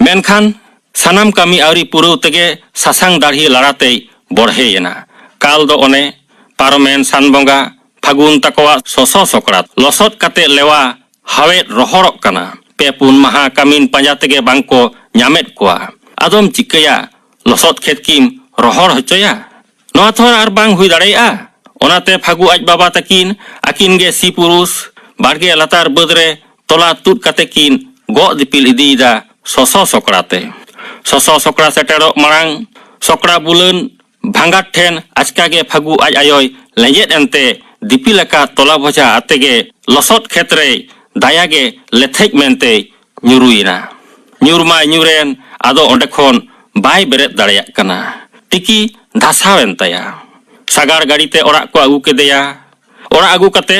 ᱢᱮᱱᱠᱷᱟᱱ ᱥᱟᱱᱟᱢ ᱠᱟᱹᱢᱤ ᱟᱹᱣᱨᱤ ᱯᱩᱨᱟᱹᱣ ᱛᱮᱜᱮ ᱥᱟᱥᱟᱝ ᱫᱟᱲᱦᱤ ᱞᱟᱲᱟᱛᱮᱭ ᱵᱚᱲᱦᱮᱭᱮᱱᱟ᱾ ᱠᱟᱞ ᱫᱚ ᱚᱱᱮ ᱯᱟᱨᱚᱢᱮᱱ ᱥᱟᱱ ᱵᱚᱸᱜᱟ ᱯᱷᱟᱹᱜᱩᱱ ᱛᱟᱠᱚᱣᱟᱜ ᱥᱚᱥᱚ ᱥᱚᱠᱲᱟᱛ᱾ ᱞᱚᱥᱚᱫ ᱠᱟᱛᱮ ᱞᱮᱣᱟ ᱦᱟᱣᱮᱫ ᱨᱚᱦᱚᱲᱚᱜ ᱠᱟᱱᱟ᱾ ᱯᱮ ᱯᱩᱱ ᱢᱟᱦᱟ ᱠᱟᱹᱢᱤᱱ ᱯᱟᱸᱡᱟ ᱛᱮᱜᱮ ᱵᱟᱝ ᱠᱚ ᱧᱟᱢᱮᱫ ᱠᱚᱣᱟ᱾ ᱟᱫᱚᱢ ᱪᱤᱠᱟᱹᱭᱟ, ᱞᱚᱥᱚᱫ ᱠᱷᱮᱛ ᱠᱤᱢ ᱨᱚᱦᱚᱲ ᱦᱚᱪᱚᱭᱟ? ᱱᱚᱣᱟ ᱛᱚ ᱟᱨ ᱵᱟᱝ ᱦᱩᱭ ᱫᱟᱲᱮᱭᱟᱜᱼᱟ᱾ ᱚᱱᱟᱛᱮ ᱯᱷᱟᱹᱜᱩ ᱟᱡ ᱵᱟᱵᱟ ᱛᱟᱹᱠᱤᱱ, ᱟᱹᱠᱤᱱ ᱜᱮ ᱥᱤ ᱯᱩᱨᱩᱥ, ᱵᱟᱲᱜᱮ ᱞᱟᱛᱟᱨ ᱵᱟᱹᱫᱽ ᱨᱮ ᱛᱚᱞᱟ ᱛᱩᱫ ᱠᱟᱛᱮ ᱠᱤᱱ ᱜᱚᱜ ᱫᱤᱯᱤᱞ ᱤᱫᱤᱭᱮᱫᱟ ᱥᱚᱥᱚ ᱥᱚᱠᱲᱟ ᱛᱮ᱾ ᱥᱚᱥᱚ ᱥᱚᱠᱲᱟ ᱥᱮᱴᱮᱨᱚᱜ ᱢᱟᱲᱟᱝ ᱥᱚᱠᱲᱟ ᱵᱩᱞᱟᱹᱱ ᱵᱷᱟᱸᱜᱟᱴ ᱴᱷᱮᱱ ᱟᱪᱠᱟ ᱜᱮ ᱯᱷᱟᱹᱜᱩ ᱟᱡ ᱟᱭᱳᱭ ᱞᱮᱸᱡᱮᱫ ᱮᱱᱛᱮ ᱫᱤᱯᱤᱞ ᱟᱠᱟᱫ ᱛᱚᱞᱟ ᱵᱚᱡᱷᱟ ᱟᱛᱮ ᱜᱮ ᱞᱚᱥᱚᱫ ᱠᱷᱮᱛ ᱨᱮᱭ ᱫᱟᱭᱟ ᱜᱮ ᱞᱮᱛᱷᱮᱡ ᱢᱮᱱᱛᱮᱭ ᱧᱩᱨᱩᱭᱮᱱᱟ᱾ ᱧᱩᱨ ᱢᱟᱭ ᱧᱩᱨᱮᱱ, ᱟᱫᱚ ᱚᱸᱰᱮ ᱠᱷᱚᱱ ᱵᱟᱭ ᱵᱮᱨᱮᱫ ᱫᱟᱲᱮᱭᱟᱜ ᱠᱟᱱᱟ᱾ ᱛᱤᱠᱤ ᱫᱷᱟᱥᱟᱣ ᱮᱱ ᱛᱟᱭᱟ᱾ ᱥᱟᱜᱟᱲ ᱜᱟᱹᱰᱤ ᱛᱮ ᱚᱲᱟᱜ ᱠᱚ ᱟᱹᱜᱩ ᱠᱮᱫᱮᱭᱟ᱾ ᱚᱲᱟᱜ ᱟᱹᱜᱩ ᱠᱟᱛᱮ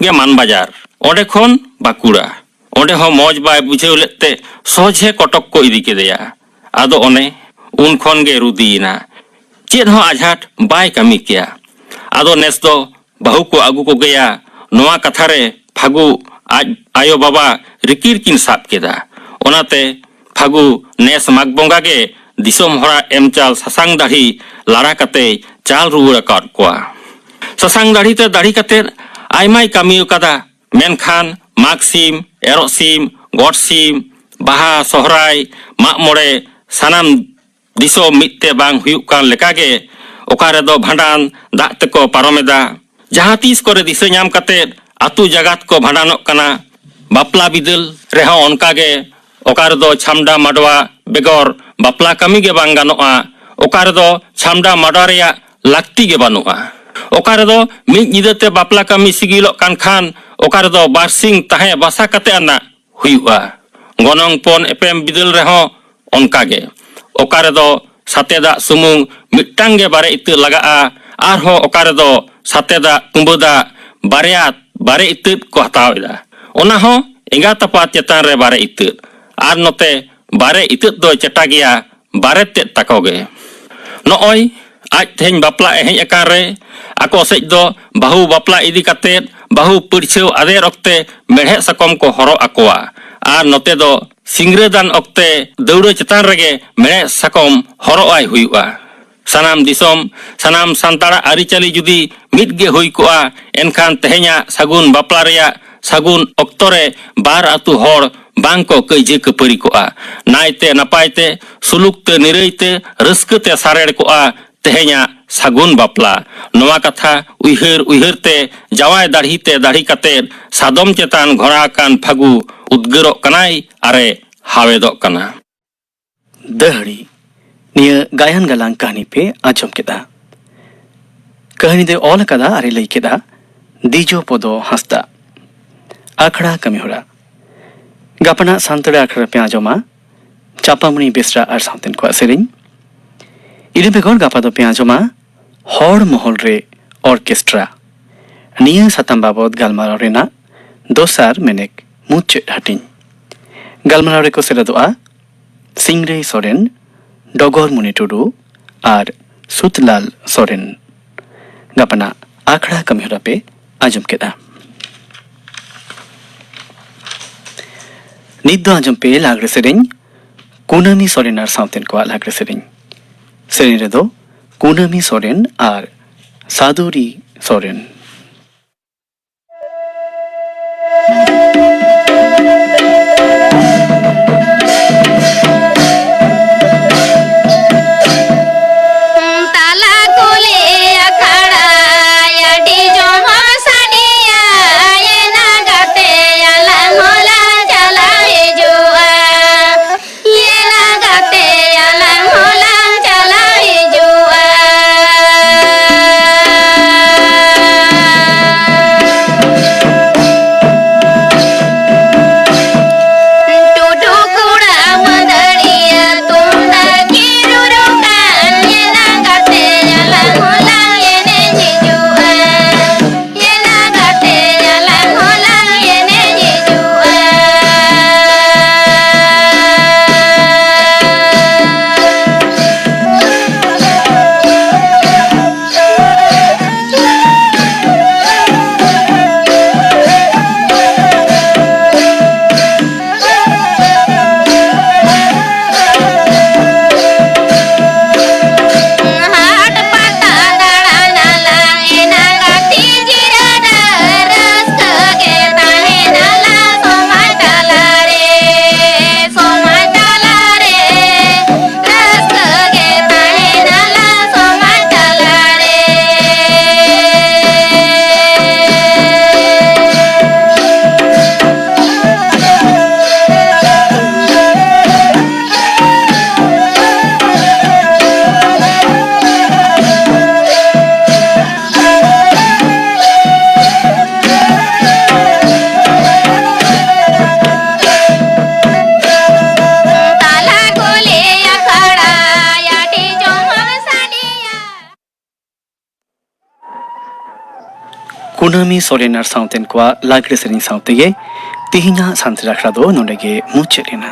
ᱜᱮ ᱢᱟᱱ ᱵᱟᱡᱟᱨ᱾ ᱚᱸᱰᱮ ᱠᱷᱚᱱ ᱵᱟᱸᱠᱩᱲᱟ᱾ ᱚᱸᱰᱮ ᱦᱚᱸ ᱢᱚᱡᱽ ᱵᱟᱭ ᱵᱩᱡᱷᱟᱹᱣ ᱞᱮᱫ ᱛᱮ ᱥᱚᱡᱷᱮ ᱠᱚᱴᱚᱠ ᱠᱚ ᱤᱫᱤ ᱠᱮᱫᱮᱭᱟ᱾ ᱟᱫᱚ ᱚᱱᱮ ᱩᱱ ᱠᱷᱚᱱ ᱜᱮ ᱨᱩᱫᱤᱭᱮᱱᱟ᱾ ᱪᱮᱫ ᱦᱚᱸ ᱟᱡᱷᱟᱴ ᱵᱟᱭ ᱠᱟᱹᱢᱤ ᱠᱮᱭᱟ᱾ ᱟᱫᱚ ᱱᱮᱥ ᱫᱚ ᱵᱟᱹᱦᱩ ᱠᱚ ᱟᱹᱜᱩ ᱠᱚᱜᱮᱭᱟ, ᱱᱚᱣᱟ ᱠᱟᱛᱷᱟ ᱨᱮ ᱯᱷᱟᱹᱜᱩ ᱟᱡ ᱟᱭᱳ ᱵᱟᱵᱟ ᱨᱤᱠᱤᱲ ᱠᱤᱱ ᱥᱟᱵ ᱠᱮᱫᱟ᱾ ᱚᱱᱟᱛᱮ ᱯᱷᱟᱹᱜᱩ ᱱᱮᱥ ᱢᱟᱜᱽ ᱵᱚᱸᱜᱟ ᱜᱮ ᱫᱤᱥᱚᱢ ᱦᱚᱲᱟᱜ ᱮᱢ ᱪᱟᱞ ᱥᱟᱥᱟᱝ ᱫᱟᱲᱦᱤ ᱞᱟᱲᱟ ᱠᱟᱛᱮᱭ ᱪᱟᱞ ᱨᱩᱣᱟᱹᱲ ᱟᱠᱟᱫ ᱠᱚᱣᱟ᱾ ᱥᱟᱥᱟᱝ ᱫᱟᱲᱦᱤ ᱛᱮ ᱫᱟᱲᱦᱤ ᱠᱟᱛᱮ ᱟᱭᱢᱟᱭ ᱠᱟᱹᱢᱤ ᱟᱠᱟᱫᱟ, ᱢᱮᱱᱠᱷᱟᱱ ᱢᱟᱜᱽ ᱥᱤᱢ, ᱮᱨᱚᱜ ᱥᱤᱢ, ᱜᱚᱴ ᱥᱤᱢ, ᱵᱟᱦᱟ, ᱥᱚᱦᱨᱟᱭ, ᱢᱟᱜ ᱢᱚᱬᱮ, ᱥᱟᱱᱟᱢ ᱫᱤᱥᱚᱢ ᱢᱤᱫ ᱛᱮ ᱵᱟᱝ ᱦᱩᱭᱩᱜ ᱠᱟᱱ ᱞᱮᱠᱟᱜᱮ, ᱚᱠᱟ ᱨᱮᱫᱚ ᱵᱷᱟᱸᱰᱟᱱ ᱫᱟᱜ ᱛᱮᱠᱚ ᱯᱟᱨᱚᱢ ᱮᱫᱟ᱾ ᱡᱟᱦᱟᱸ ᱛᱤᱥ ᱠᱚᱨᱮ ᱫᱤᱥᱟᱹ ᱧᱟᱢ ᱠᱟᱛᱮ ᱟᱹᱛᱩ ᱡᱟᱜᱟᱛ ᱠᱚ ᱵᱷᱟᱸᱰᱟᱱᱚᱜ ᱠᱟᱱᱟ᱾ ᱵᱟᱯᱞᱟ ᱵᱤᱫᱟᱹᱞ ᱨᱮᱦᱚᱸ ᱚᱱᱠᱟᱜᱮ, ᱚᱠᱟ ᱨᱮᱫᱚ ᱪᱷᱟᱢᱰᱟ ᱢᱟᱰᱣᱟ ᱵᱮᱜᱚᱨ ᱵᱟᱯᱞᱟ ᱠᱟᱹᱢᱤ ᱜᱮ ᱵᱟᱝ ᱜᱟᱱᱚᱜᱼᱟ, ᱚᱠᱟ ᱨᱮᱫᱚ ᱪᱷᱟᱢᱰᱟ ᱢᱟᱰᱣᱟ ᱨᱮᱭᱟᱜ ᱞᱟᱹᱠᱛᱤ ᱜᱮ ᱵᱟᱹᱱᱩᱜᱼᱟ, ᱚᱠᱟ ᱨᱮᱫᱚ ᱢᱤᱫ ᱧᱤᱫᱟᱹ ᱛᱮ ᱵᱟᱯᱞᱟ ᱠᱟᱹᱢᱤ ᱥᱤᱜᱤᱞᱚᱜ ᱠᱟᱱ ᱠᱷᱟᱱ, ᱚᱠᱟ ᱨᱮᱫᱚ ᱵᱟᱨᱥᱤᱧ ᱛᱟᱦᱮᱸ ᱵᱟᱥᱟ ᱠᱟᱛᱮ ᱟᱱᱟᱜ ᱦᱩᱭᱩᱜᱼᱟ᱾ ᱜᱚᱱᱚᱝ ᱯᱚᱱ ᱮᱯᱮᱢ ᱵᱤᱫᱟᱹᱞ ᱨᱮᱦᱚᱸ ᱚᱱᱠᱟ ᱜᱮ᱾ ᱚᱠᱟ ᱨᱮᱫᱚ ᱥᱟᱛᱮ ᱫᱟᱜ ᱥᱩᱢᱩᱝ ᱢᱤᱫᱴᱟᱝ ᱜᱮ ᱵᱟᱨᱮ ᱤᱛᱟᱹ ᱞᱟᱜᱟᱜᱼᱟ, ᱟᱨᱦᱚᱸ ᱚᱠᱟ ᱨᱮᱫᱚ ᱥᱟᱛᱮ ᱫᱟᱜ, ᱠᱩᱸᱵᱟᱹ ᱫᱟᱜ ᱵᱟᱨᱭᱟ ᱵᱟᱨᱮ ᱤᱛᱟᱹ ᱠᱚ ᱦᱟᱛᱟᱣ ᱮᱫᱟ᱾ ᱚᱱᱟ ᱦᱚᱸ ᱮᱸᱜᱟᱛ ᱟᱯᱟᱛ ᱪᱮᱛᱟᱱ ᱨᱮ ᱵᱟᱨᱮ ᱤᱛᱟᱹ᱾ ᱟᱨ ᱱᱚᱛᱮ ᱵᱟᱨᱮ ᱤᱛᱟᱹ ᱫᱚ ᱪᱮᱴᱟ ᱜᱮᱭᱟ, ᱵᱟᱨᱮ ᱛᱮᱫ ᱛᱟᱠᱚ ᱜᱮ᱾ ᱱᱚᱜᱼᱚᱭ ᱟᱡ ᱛᱮᱦᱮᱧ ᱵᱟᱯᱞᱟ ᱮ ᱦᱮᱡ ᱟᱠᱟᱱ ᱨᱮ, ᱟᱠᱚ ᱥᱮᱡ ᱫᱚ ᱵᱟᱹᱦᱩ ᱵᱟᱯᱞᱟ ᱤᱫᱤ ᱠᱟᱛᱮ ᱵᱟᱹᱦᱩ ᱯᱟᱹᱲᱪᱷᱟᱹᱣ ᱟᱫᱮᱨ ᱚᱠᱛᱮ ᱢᱮᱲᱦᱮᱫ ᱥᱟᱠᱚᱢ ᱠᱚ ᱦᱚᱨᱚᱜ ᱟᱠᱚᱣᱟ᱾ ᱟᱨ ᱱᱚᱛᱮ ᱫᱚ ᱥᱤᱝᱨᱟᱹᱫᱟᱱ ᱚᱠᱛᱮ ᱫᱟᱹᱣᱲᱟᱹ ᱪᱮᱛᱟᱱ ᱨᱮᱜᱮ ᱢᱮᱲᱦᱮᱫ ᱥᱟᱠᱚᱢ ᱦᱚᱨᱚᱜ ᱟᱭ ᱦᱩᱭᱩᱜᱼᱟ᱾ ᱥᱟᱱᱟᱢ ᱫᱤᱥᱚᱢ, ᱥᱟᱱᱟᱢ ᱥᱟᱱᱛᱟᱲᱟᱜ ᱟᱹᱨᱤᱪᱟᱹᱞᱤ ᱡᱩᱫᱤ ᱢᱤᱫ ᱜᱮ ᱦᱩᱭ ᱠᱚᱜᱼᱟ, ᱮᱱᱠᱷᱟᱱ ᱛᱮᱦᱮᱧᱟᱜ ᱥᱟᱹᱜᱩᱱ ᱵᱟᱯᱞᱟ ᱨᱮᱭᱟᱜ ᱥᱟᱹᱜᱩᱱ ᱚᱠᱛᱚ ᱨᱮ ᱵᱟᱨ ᱟᱹᱛᱩ ᱦᱚᱲ ᱵᱟᱝ ᱠᱚ ᱠᱟᱹᱭᱡᱟᱹ ᱠᱟᱹᱯᱟᱹᱨᱤ ᱠᱚᱜᱼᱟ᱾ ᱱᱟᱭᱛᱮ ᱱᱟᱯᱟᱭ ᱛᱮ, ᱥᱩᱞᱩᱠ ᱛᱮ, ᱱᱤᱨᱟᱹᱭ ᱛᱮ, ᱨᱟᱹᱥᱠᱟᱹ ᱛᱮ ᱥᱟᱨᱮᱲ ᱠᱚᱜᱼᱟ ᱛᱮᱦᱮᱧᱟᱜ ᱥᱟᱹᱜᱩᱱ ᱵᱟᱯᱞᱟ᱾ ᱱᱚᱣᱟ ᱠᱟᱛᱷᱟ ᱩᱭᱦᱟᱹᱨ ᱩᱭᱦᱟᱹᱨ ᱛᱮ ᱡᱟᱶᱟᱭ ᱫᱟᱲᱦᱤ ᱛᱮ ᱫᱟᱲᱦᱤ ᱠᱟᱛᱮ ᱥᱟᱫᱚᱢ ᱪᱮᱛᱟᱱ ᱜᱷᱚᱲᱟ ᱟᱠᱟᱱ ᱯᱷᱟᱹᱜᱩ ᱩᱫᱽᱜᱟᱹᱨᱚᱜ ᱠᱟᱱᱟᱭ ᱟᱨᱮ ᱦᱟᱣᱮᱫᱚᱜ ᱠᱟᱱᱟ᱾ ᱫᱟᱹᱦᱲᱤ᱾ ᱱᱤᱭᱟᱹ ᱜᱟᱭᱟᱱ ᱜᱟᱞᱟᱝ ᱠᱟᱹᱦᱱᱤ ᱯᱮ ᱟᱸᱡᱚᱢ ᱠᱮᱫᱟ᱾ ᱠᱟᱹᱦᱱᱤ ᱫᱚᱭ ᱚᱞ ᱟᱠᱟᱫᱟ ᱟᱨᱮ ᱞᱟᱹᱭ ᱠᱮᱫᱟ ᱫᱤᱡᱚ ᱯᱚᱫᱚ ᱦᱟᱸᱥᱫᱟ᱾ ᱟᱠᱷᱲᱟ ᱠᱟᱹᱢᱤᱦᱚᱨᱟ᱾ ᱜᱟᱯᱟᱱᱟᱜ ᱥᱟᱱᱛᱟᱲᱤ ᱟᱠᱷᱲᱟ ᱨᱮᱯᱮ ᱟᱸᱡᱚᱢᱟ ᱪᱟᱯᱟᱢᱩᱱᱤ ᱵᱮᱥᱨᱟ ᱟᱨ ᱥᱟᱶᱛᱮᱱ ᱠᱚᱣᱟᱜ ᱥᱮᱨᱮᱧ᱾ ᱤᱱᱟᱹ ᱵᱮᱜᱚᱨ ᱜᱟᱯᱟ ᱫᱚᱯᱮ ᱟᱸᱡᱚᱢᱟ ᱦᱚᱲ ᱢᱚᱦᱚᱞ ᱨᱮ ᱚᱨᱠᱮᱥᱴᱨᱟ᱾ ᱱᱤᱭᱟᱹ ᱥᱟᱛᱟᱢ ᱵᱟᱵᱚᱛ ᱜᱟᱞᱢᱟᱨᱟᱣ ᱨᱮᱱᱟᱜ ᱫᱚᱥᱟᱨ ᱢᱮᱱᱮᱠ ᱢᱩᱪᱟᱹᱫ ᱦᱟᱹᱴᱤᱧ᱾ ᱜᱟᱞᱢᱟᱨᱟᱣ ᱨᱮᱠᱚ ᱥᱮᱞᱮᱫᱚᱜᱼᱟ ᱥᱤᱝᱨᱟᱹᱭ ᱥᱚᱨᱮᱱ, ᱰᱚᱜᱚᱨ ᱢᱩᱱᱤ ᱴᱩᱰᱩ ᱟᱨ ᱥᱩᱛᱞᱟᱞ ᱥᱚᱨᱮᱱ᱾ ᱜᱟᱯᱟᱱᱟᱜ ᱟᱠᱷᱲᱟ ᱠᱟᱹᱢᱤᱦᱚᱨᱟ ᱯᱮ ᱟᱸᱡᱚᱢ ᱠᱮᱫᱟ᱾ ᱱᱤᱛ ᱫᱚ ᱟᱸᱡᱚᱢ ᱯᱮ ᱞᱟᱜᱽᱲᱮ ᱥᱮᱨᱮᱧ, ᱠᱩᱱᱟᱹᱢᱤ ᱥᱚᱨᱮᱱ ᱟᱨ ᱥᱟᱶᱛᱮᱱ ᱠᱚᱣᱟᱜ ᱞᱟᱜᱽᱲᱮ ᱥᱮᱨᱮᱧ᱾ ᱥᱮᱨᱮᱧ ᱨᱮᱫᱚ ᱠᱩᱱᱟᱹᱢᱤ ᱥᱚᱨᱮᱱ ᱟᱨ ᱥᱟᱫᱩᱨᱤ ᱥᱚᱨᱮᱱ᱾ ᱛᱟᱞᱟ ᱠᱩᱞᱦᱤ ᱟᱠᱷᱲᱟ ᱟᱹᱰᱤ ᱡᱚᱢᱚᱨ ᱥᱟᱰᱮᱭᱟ, ᱮᱱᱟ ᱜᱟᱛᱮ ᱟᱞᱟᱝ ᱦᱚᱸᱞᱟᱝ ᱪᱟᱞᱟᱣ ᱦᱤᱡᱩᱜᱼᱟ᱾ ᱮᱱᱟ ᱜᱟᱛᱮ ᱟᱞᱟᱝ ᱦᱚᱸᱞᱟᱝ ᱪᱟᱞᱟᱣ ᱦᱤᱡᱩᱜᱼᱟ᱾ ᱠᱩᱱᱟᱹᱢᱤ ᱥᱚᱨᱮᱱ ᱟᱨ ᱥᱟᱶᱛᱮᱱ ᱠᱚᱣᱟᱜ ᱞᱟᱜᱽᱲᱮ ᱥᱮᱨᱮᱧ ᱥᱟᱶ ᱛᱮᱜᱮ ᱛᱮᱦᱮᱧᱟᱜ ᱥᱟᱱᱛᱟᱲ ᱟᱠᱷᱲᱟ ᱫᱚ ᱱᱚᱰᱮ ᱜᱮ ᱢᱩᱪᱟᱹᱫ ᱮᱱᱟ᱾